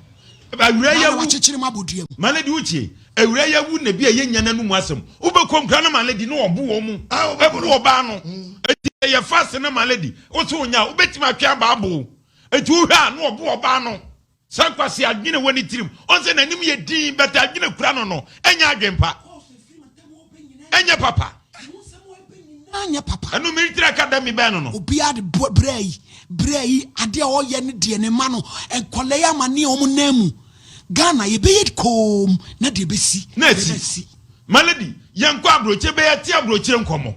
awura Na yɛ wu wakyekyere mu abɔ dua mu. My lady wotie awura yɛ wu na bi a yɛnya n'anum asɛm wobɛkɔ nkura no my lady ne ɔbo wɔ mu Ah, ɔbɛbo ɛbo no. ɔbaa no eti ɛyɛ fast na my lady wote wo nya a wobɛtumi atwe aba abo eti wohwɛ a na ɔbo ɔbaa no saa nkwasi adwene wɔ ne tirim ɔn sɛ n'anim yɛ din bɛtɛ adwene kura no no ɛnyɛ adwene pa ɛnyɛ papa Anyɛ papa. Ɛno military academy bɛn no no. Obiara de bɔ brɛ yi brɛ yi adeɛ a ɔyɛ ne deɛ ne ma no nkɔlɛ yi ama ne wɔn nan mu Ghana yɛbɛyɛ koom na deɛ bɛsi na esi my lady yɛnkɔ aburokye bɛyɛ te aburokyire nkɔmɔ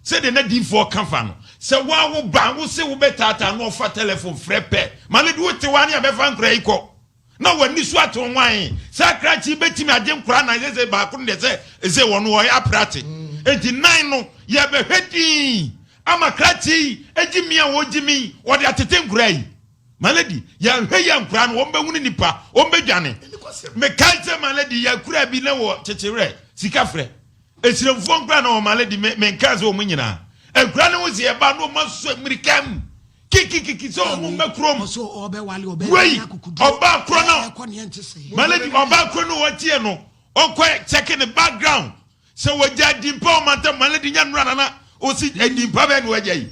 sɛdeɛ na diifoɔ ka fa no sɛ woawo ba wo se wobɛtaataa na ɔfa telephone frɛ pɛ my lady wote wa ne abɛfa nkora yi kɔ na w'ani so ate nwan saa krakye bɛtumi agye nkora nan sɛ sɛ baako no deɛ sɛ ɛsɛ wɔn wɔyɛ aprate enti nan no yɛbɛhwɛ din ama krakye yi agyi mi a wɔgyi mi wɔde atete nkora yi. My lady, yɛnhwɛ yɛ nkora no wɔn bɛhunu nipa wɔn bɛdwane. Mekae sɛ my lady yɛkura bi na wɔ kyekyewerɛ sika frɛ esiremfoɔ nkora na wɔ my lady me menka sɛ wɔn nyinaa nkora no ho sɛ yɛba na wɔn asɔ mmirika mu kikikiki sɛ wɔn mmɛ kurom. Ɔso ɔbɛwale ɔbɛ Wei ɔbaa koro no ɛkɔ neɛ nte sɛ my lady ɔbaa koro no wɔtie no ɔnkɔ check ne background sɛ wɔgya dimpa ɔmantam my lady nya nnura nana osi edimpa bɛɛ na wɔagya yi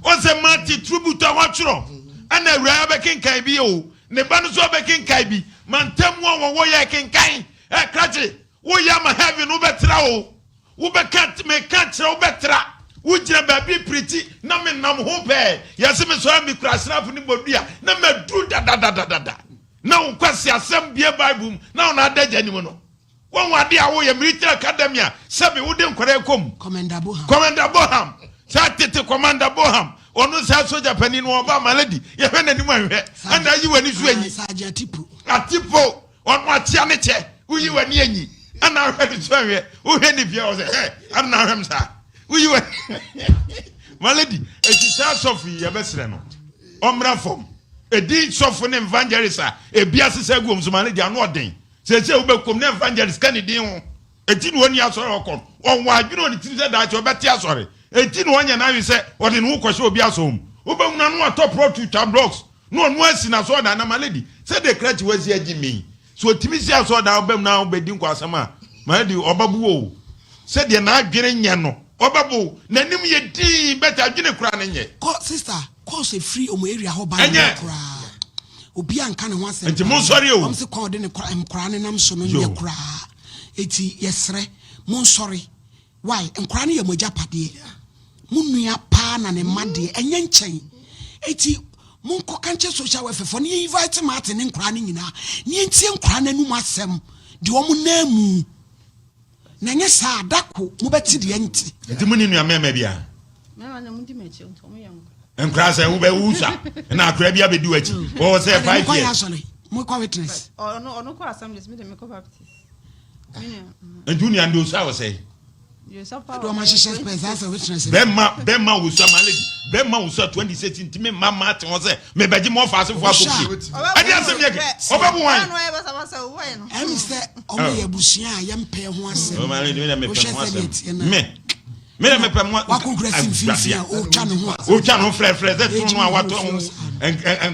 ɔsɛ mate tribute a wɔatwerɛ ɛna awura abɛkenkan bi o ne ba no nso abɛkenkan bi mantam a wɔwɔ yɛ kenkan ɛ krakye woyɛ ama heaven wobɛtra o wobɛka meka kyerɛ wobɛtra wogyina baabi pirikyi na menam ho pɛɛ yɛse mesɔre mekura asrafo ne bɔdua na maduru dadadadada na wo nkwasi asɛm bie bible mu na wo na ada gya nim no wɔn ade a woyɛ military academy a sɛbi wode nkwadaa kɔ mu Commander Boham. Commander Boham saa tete Commander Boham ɔno saa soja panin no ɔba my lady yɛhwɛ n'anim ahwɛ ɛna ayi w'ani so anyi Sergeant Atipo. Atipo ɔno akyea ne kyɛ woyi w'ani anyi ɛna ahwɛ ne so ahwɛ wohwɛ ne fie ɔsɛ ɛ ɛna ahwɛ m saa woyi w'ani my lady eti saa sɔfo yi yɛbɛsrɛ no ɔmmra fam edi sɔfo ne evangelist a ebi asesa gu wɔn so my lady ano ɔden sɛsɛ wobɛkɔm ne evangelist ka ne din ho eti na wɔni asɔre ɔkɔ no ɔwɔ adwene wɔ ne tirim sɛ daakye ɔbɛte asɔre eti na ɔnyɛ n'awi sɛ ɔde ne ho kɔhyɛ obi asɔn mu wobɛhunu ano atɔ prɔto twa blocks na ɔno asi n'asɔɔdan na my lady sɛdeɛ krakye wasi agye mi so otumi si asɔɔdan ɔbɛm na ɔbɛdi nkɔ asɛm a my lady ɔbɛbo o sɛdeɛ n'adwene nyɛ no ɔbɛbo n'anim yɛ dii bɛtɛ adwene kura ne nyɛ. Kɔ sister course efiri ɔmo area hɔ ba Ɛnyɛ. ne koraa obi anka ne ho asɛm. Nti monsɔre o. Ɔmo sɛ kɔn ɔde ne kora nkora ne nam so no Yo. nyɛ koraa eti yɛsrɛ monsɔre why nkora no yɛ mo agyapadeɛ mo nua paa na ne mma deɛ ɛnyɛ nkyɛn eti monkɔ kankyɛ social welfare fo ne yɛ invite Martin ne nkora no nyinaa ne yɛntie nkora no anum asɛm deɛ ɔmo nan mu. Na ɛnyɛ saa a, da ko mobɛte deɛ nti. Nti monni nua mmarima biara? Mmarima no modi m'akyi nti wɔn yɛ nkora. Nkora sɛ wobɛ wusa na akora bi abɛdi w'akyi wɔwɔ sɛ 5 years. Mokɔ yɛ asɔre, mokɔ witness. Ɔno ɔno kɔ assemblies, mi de mekɔ Baptist. Nti wo nua no de osua wɔ sɛ? Bɛma bɛma wosua ma lady bɛma wosua 26 ntumi mma ma te hɔ sɛ mebɛgye mo ɔfa asefo akɔ fie. Ɛde asɛm yɛ kɛ ɔbɛbo wan. Ɛmi sɛ ɔmo yɛ abusua a yɛmpɛ ho asɛm. Wohwɛ sɛ deɛ teɛ na. Me me na mepɛ mo wakokura si mfimfini a ɔretwa ne ho a. Ɔretwa ne ho frɛfrɛ sɛ tunu no a watɔ ho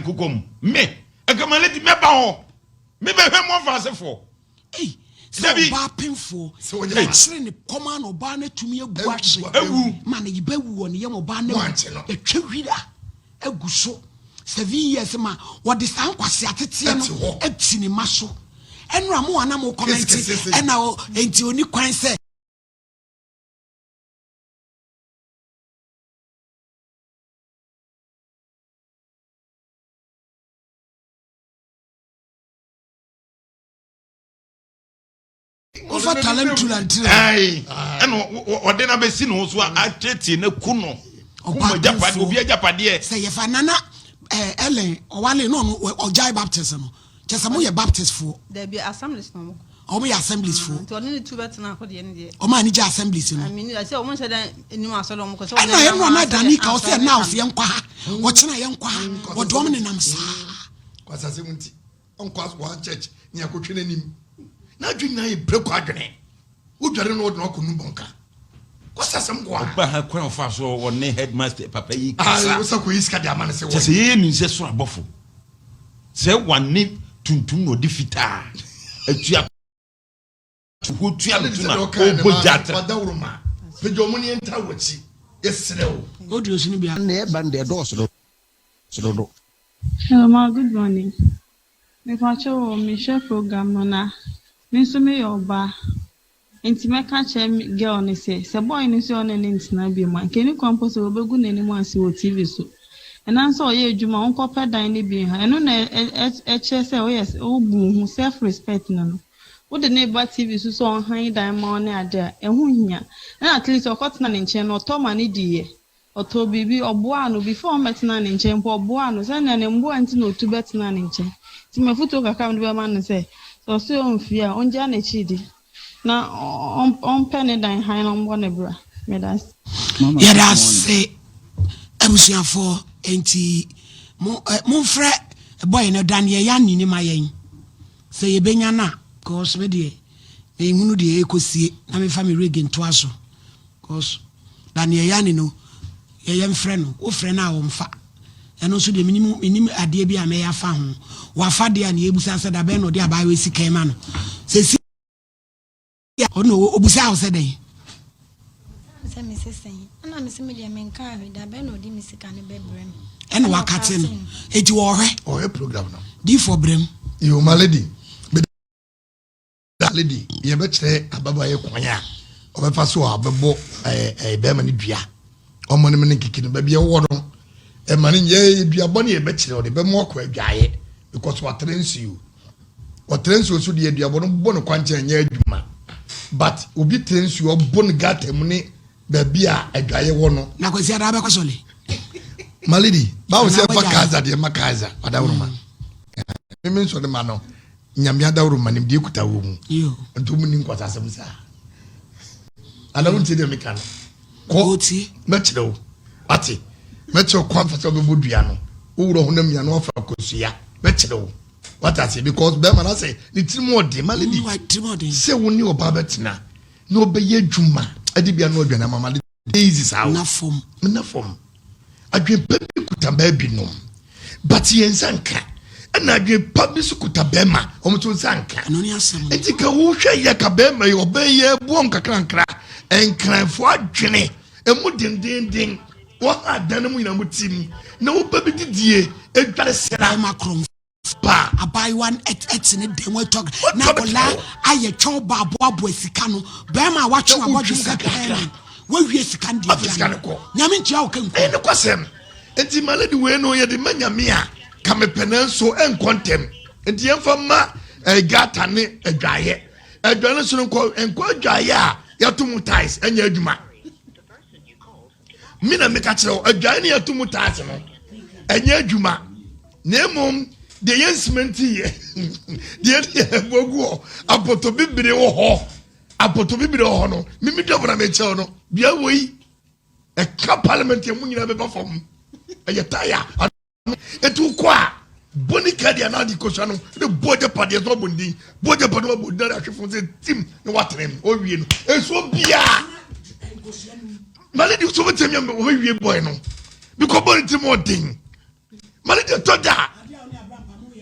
nkokɔ mu. Me nkama lady mɛba hɔ mebɛhwɛ mo ɔfa asefoɔ. Ei, sɛ ɔbaa pemfoɔ yɛkyere ne kɔm a na ɔbaa no atumi abu ahye ma ne ba wu wɔ ne yam ɔbaa no awu yɛtwa wira agu so 7 years ma wɔde saa nkwasi ateteɛ no ati ne ma so. Ɛnora mo ana mo comment ɛna enti oni kwan sɛ wofa talentula ntira. Ɛna ɔde no abɛsi ne ho so ateetee no ku no kuma agyapadeɛ obi agyapadeɛ. Sɛ yɛfa nana Ellen ɔwale no ɔno ɔgyae Baptist no kyɛ sɛ moyɛ Baptist foɔ. Dabi, assemblies na ɔmo kɔ. Ɔmo yɛ assemblies foɔ. Nti ɔne ne tu bɛtena akɔ deɛ ne deɛ. Ɔmo ani gye assemblies no. Amini sɛ ɔmo nhyɛ dɛ anim asɔre ɔmo kɔ sɛ. Ɛna ɛnu ana dani ka ɔsɛ ɛna ɔsɛ yɛn nkɔ ha ɔkyena yɛn nkɔ ha ɔde ɔmo nenam saa. Kwasase mu nti ɔnkɔ one church ne akɔtwe n'anim n'adwene nyinaa yɛ breko adwene wodware no ɔde no akɔ nu bɔnka kwasasɛm kɔ a. Ɔba ha kwan ɔfa so ɔne headmaster papa yi kasa. Wosa kɔ yi sika de ama no sɛ kyɛ sɛ yɛyɛ nim sɛ soro abɔfo sɛ wane tuntum na ɔde fitaa atua hɔ tua no to na ɔbɔ gya tra. Wadawuruma pagya ɔmo ne yɛn ta wɔ akyi yɛsrɛ wo. Audio so no bia. Na ɛba no deɛ ɛdɔɔso dodo. Hello ma, good morning. Mepakyɛ wɔ mehwɛ program no na me nso meyɛ ɔbaa. Nti mɛka kyerɛ me girl no sɛ sɛ boy no sɛ ɔne ne ntena bio mu a, nka ni kwan mpo sɛ wɔbɛgu n'anim ase wɔ TV so. Ɛnam sɛ ɔyɛ adwuma a ɔnkɔpɛ dan no bi ha. Ɛno na ɛkyerɛ sɛ woyɛ wobu wo ho self respect no. Wode ne ba TV so sɛ ɔnhan dan ma wo ne ade a ɛho hia. Na at least ɔkɔtena ne nkyɛn no ɔtɔ ma ne diiɛ. Ɔtɔ biribi ɔboaa no before ɔmmɛtena ne nkyɛn mpo ɔboaa no sɛnea ne mboa nti na otu bɛtena ne nkyɛn. Nti mafotuo kakra a mede bɛma no sɛ sɛ ɔse ɔmfie a ɔngyaa n'akyi di na ɔmpɛ ne dan han na ɔmbɔ ne bra. Meda ase. Yɛda ase abusuafoɔ nti mo momfrɛ boy no Daniel Yanni ne ma yɛn sɛ yɛbɛnya no a cause me deɛ menhunu deɛ ɛkɔsie na mefa me reggae ntoa so cause Daniel Yanni no yɛyɛ mfrɛ no wofrɛ no a ɔmfa ɛno nso deɛ menim menim adeɛ bi a mɛyɛ afa ho wafa deɛ a ne yɛbusa sɛ dabɛn na ɔde abaayewa sika ma no sɛ si ɔno obusa wo sɛ dɛn. Sɛ mese sɛn ɛna mese me deɛ menka ahwɛ da bɛn na ɔde me sika no bɛbrɛ me. Ɛna wakate no eti wɔhwɛ. Ɔhwɛ program no. Diifo brɛm. Yo my lady, lady yɛbɛkyerɛ ababaawa kwan a ɔbɛfa so a ɔbɛbɔ ɛɛ ɛɛ bɛrima no dua ɔmo ne ne nkeke no baabi ɛwɔ no ɛma no nyɛ duabɔ no yɛbɛkyerɛ ɔde bɛmo akɔ adwaeɛ because watere nsuo ɔtere nsuo so deɛ aduabɔ no bɔ no kwankyɛn nyɛ adwuma but obi tere nsuo ɔbɔ no gata mu ne baabi a adwaeɛ wɔ no. Na Kwasi Ada bɛkɔ sɔle. My lady báwo sɛ ɛfa kaza deɛ ma kaza ɔdawuruma mímí nsɔ de ma no nyame adawuruma nim deɛ kuta wɔ mu nti wɔn ni nkwasasɛm saa anawo nti deɛ meka no kɔ mɛkyerɛ wo ate mɛkyerɛ wo kwan fa sɛ wobɛbɔ dua no wowurɔ honam nua no wafa kosua mɛkyerɛ wo wate ase because bɛrima no asɛ ne tirim ɔden. My lady, sɛ wo ne ɔbaa bɛtena na ɔbɛyɛ adwuma ɛde bia na ɔdwane ama ma de easy saa o. Na fam. Na fam adwene pa bi kuta baa binom but yɛn nsa nka ɛna adwene pa bi so kuta bɛrima wɔn nso nsa nka. Ɛno ne asɛm no. Nti ka wohwɛ yɛ ka bɛrima yi ɔbɛn yɛ boɔ nkakrankra nkranfoɔ adwene emu dendenden wɔn a dan no mu nyinaa mu ti mu na woba bi didie edware sra. Bɛrima korɔmfo. Pa. Abaayewa no ɛte ne dan mu ɛtɔ na akwadaa ayɛ twɛw ba aboaboa sika no bɛrima a watwe abɔdwe sɛ pɛɛ wawie sika no deɛ sika no kɔ. Nyame ntua wo ka nku. Ɛyɛ ne kwasɛm nti ma lady wei no yɛde ma Nyame a ka mepɛ nanso ɛnkɔ ntɛm nti yɛmfa ma ɛɛ gata ne adwaeɛ. Adwa no so no nkɔ nkɔ adwaeɛ a yɛato mu tiles ɛnyɛ adwuma. Me na meka kyerɛ wo adwaeɛ no yɛato mu tiles no ɛnyɛ adwuma. Na mmom deɛ yɛn simenti yɛ deɛ yɛde ɛbɔ gu hɔ apɔtɔ bibire wɔ hɔ apɔtɔ bibire wɔ hɔ no mimi dɔbɔ na mekyɛw no dua wɔ yi ɛka parliament mu nyinaa bɛba fam ɛyɛ taya. Eti wokɔ a, bɔ ne kadi anaa de kosua no ne bɔ agyapadeɛ so abɔ ne din, bɔ agyapadeɛ abɔ ne din na ahwɛ fam sɛ tim na watene mu owie no nsuo biara ma ne di so bɛtumi ama wɔbɛwie bɔe no bikɔ bɔ ne tirim ɔden ma ne deɛ tɔ da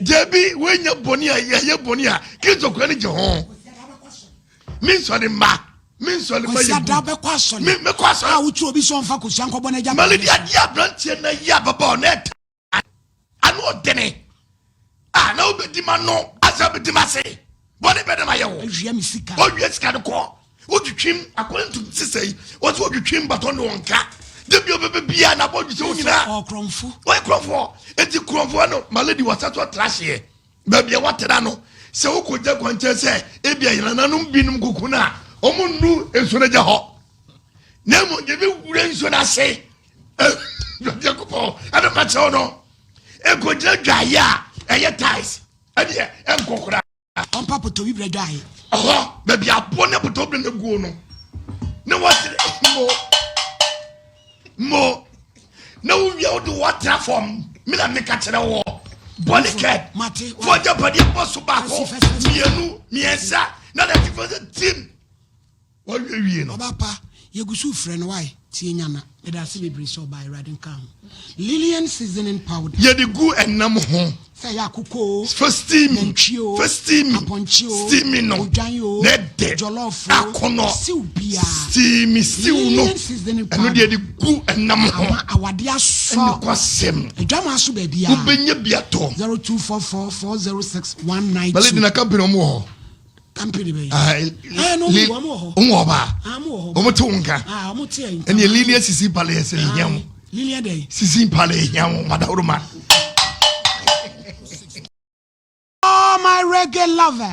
gyabi woanya bɔne a yɛyɛ bɔne a kristo kora ne gye ho me nsɔre mma me nsɔre mma yɛ gu bɛkɔ asɔre me mɛkɔ asɔre a wotu obi sɛ ɔmfa kosua nkɔbɔ n'agya male de adeɛ aberanteɛ na yi ababaawa na ɛta ano ɔdene a na wobɛdi ma no asɛ wobɛdi ma se bɔne bɛdɛ ma yɛ wo awia me sika ɔwia sika no kɔ wotwitwim according to sisɛ yi wɔsɛ wotwitwim batɔ ne wɔnka da bi ɔbɛbɛ bia na abɔ dwesɛ wo nyinaa ɔkorɔmfo ɔyɛ korɔmfoɔ enti korɔmfoɔ no malady wɔsa so atra hyeɛ Baabi a woatra no, sɛ wokogya kwankyɛn sɛ ebia yɛn nananom binom koko no a, wɔnnu nsuo no agya hɔ, na mmom yɛbɛwura nsuo no ase. Nyankopɔn ɛne makyɛw no ɛkɔgyina dwaeɛ a ɛyɛ ties ɛdeɛ ɛnkɔ koraa. Ɔmpa potowi brɛ dwaeɛ. Ɛhɔ baabi aboɔ ne potowi brɛ no guo no ne wɔsere mo Mo na wowia wode wɔtra fam me na meka kyerɛ wɔ bɔne kɛ fo agyapadeɛ bɔ so baako mmienu mmiɛnsa na de atifa sɛ tim wɔawiewie no. Ɔba pa yɛgu so frɛ no wae tie nyana meda ase bebree sɛ ɔbaa awurade nka ho Lillian seasoning powder. Yɛde gu ɛnam ho. Sɛ ɛyɛ akokɔ o, Fa steam, nantwie o, fa steam, apɔnkye o, steam no, odwan o, na ɛdɛ, jollof o, akɔnɔ, stew biara. steam stew no, Lillian seasoning ɛno powder. deɛ de gu ɛnam ho. Ama awade asɔ. Nokwasɛm. Adwamaa so baabiara. Wobɛnya bi atɔ. 0244 406 192. Malady na company wɔn wɔ hɔ. Company bɛyi. Ah, eh, no, wɔn wɔ hɔ. Wɔn wɔ ba. Ah, wɔn wɔ hɔ. Wɔn te wɔn nka. Ah, wɔn te ɛyi. Ɛnni Lilia sisi mpale ɛsɛ ehia wɔn. Lilia dɛ. Sisi mpale ehia wɔn madaworo ma. Oh my reggae lover.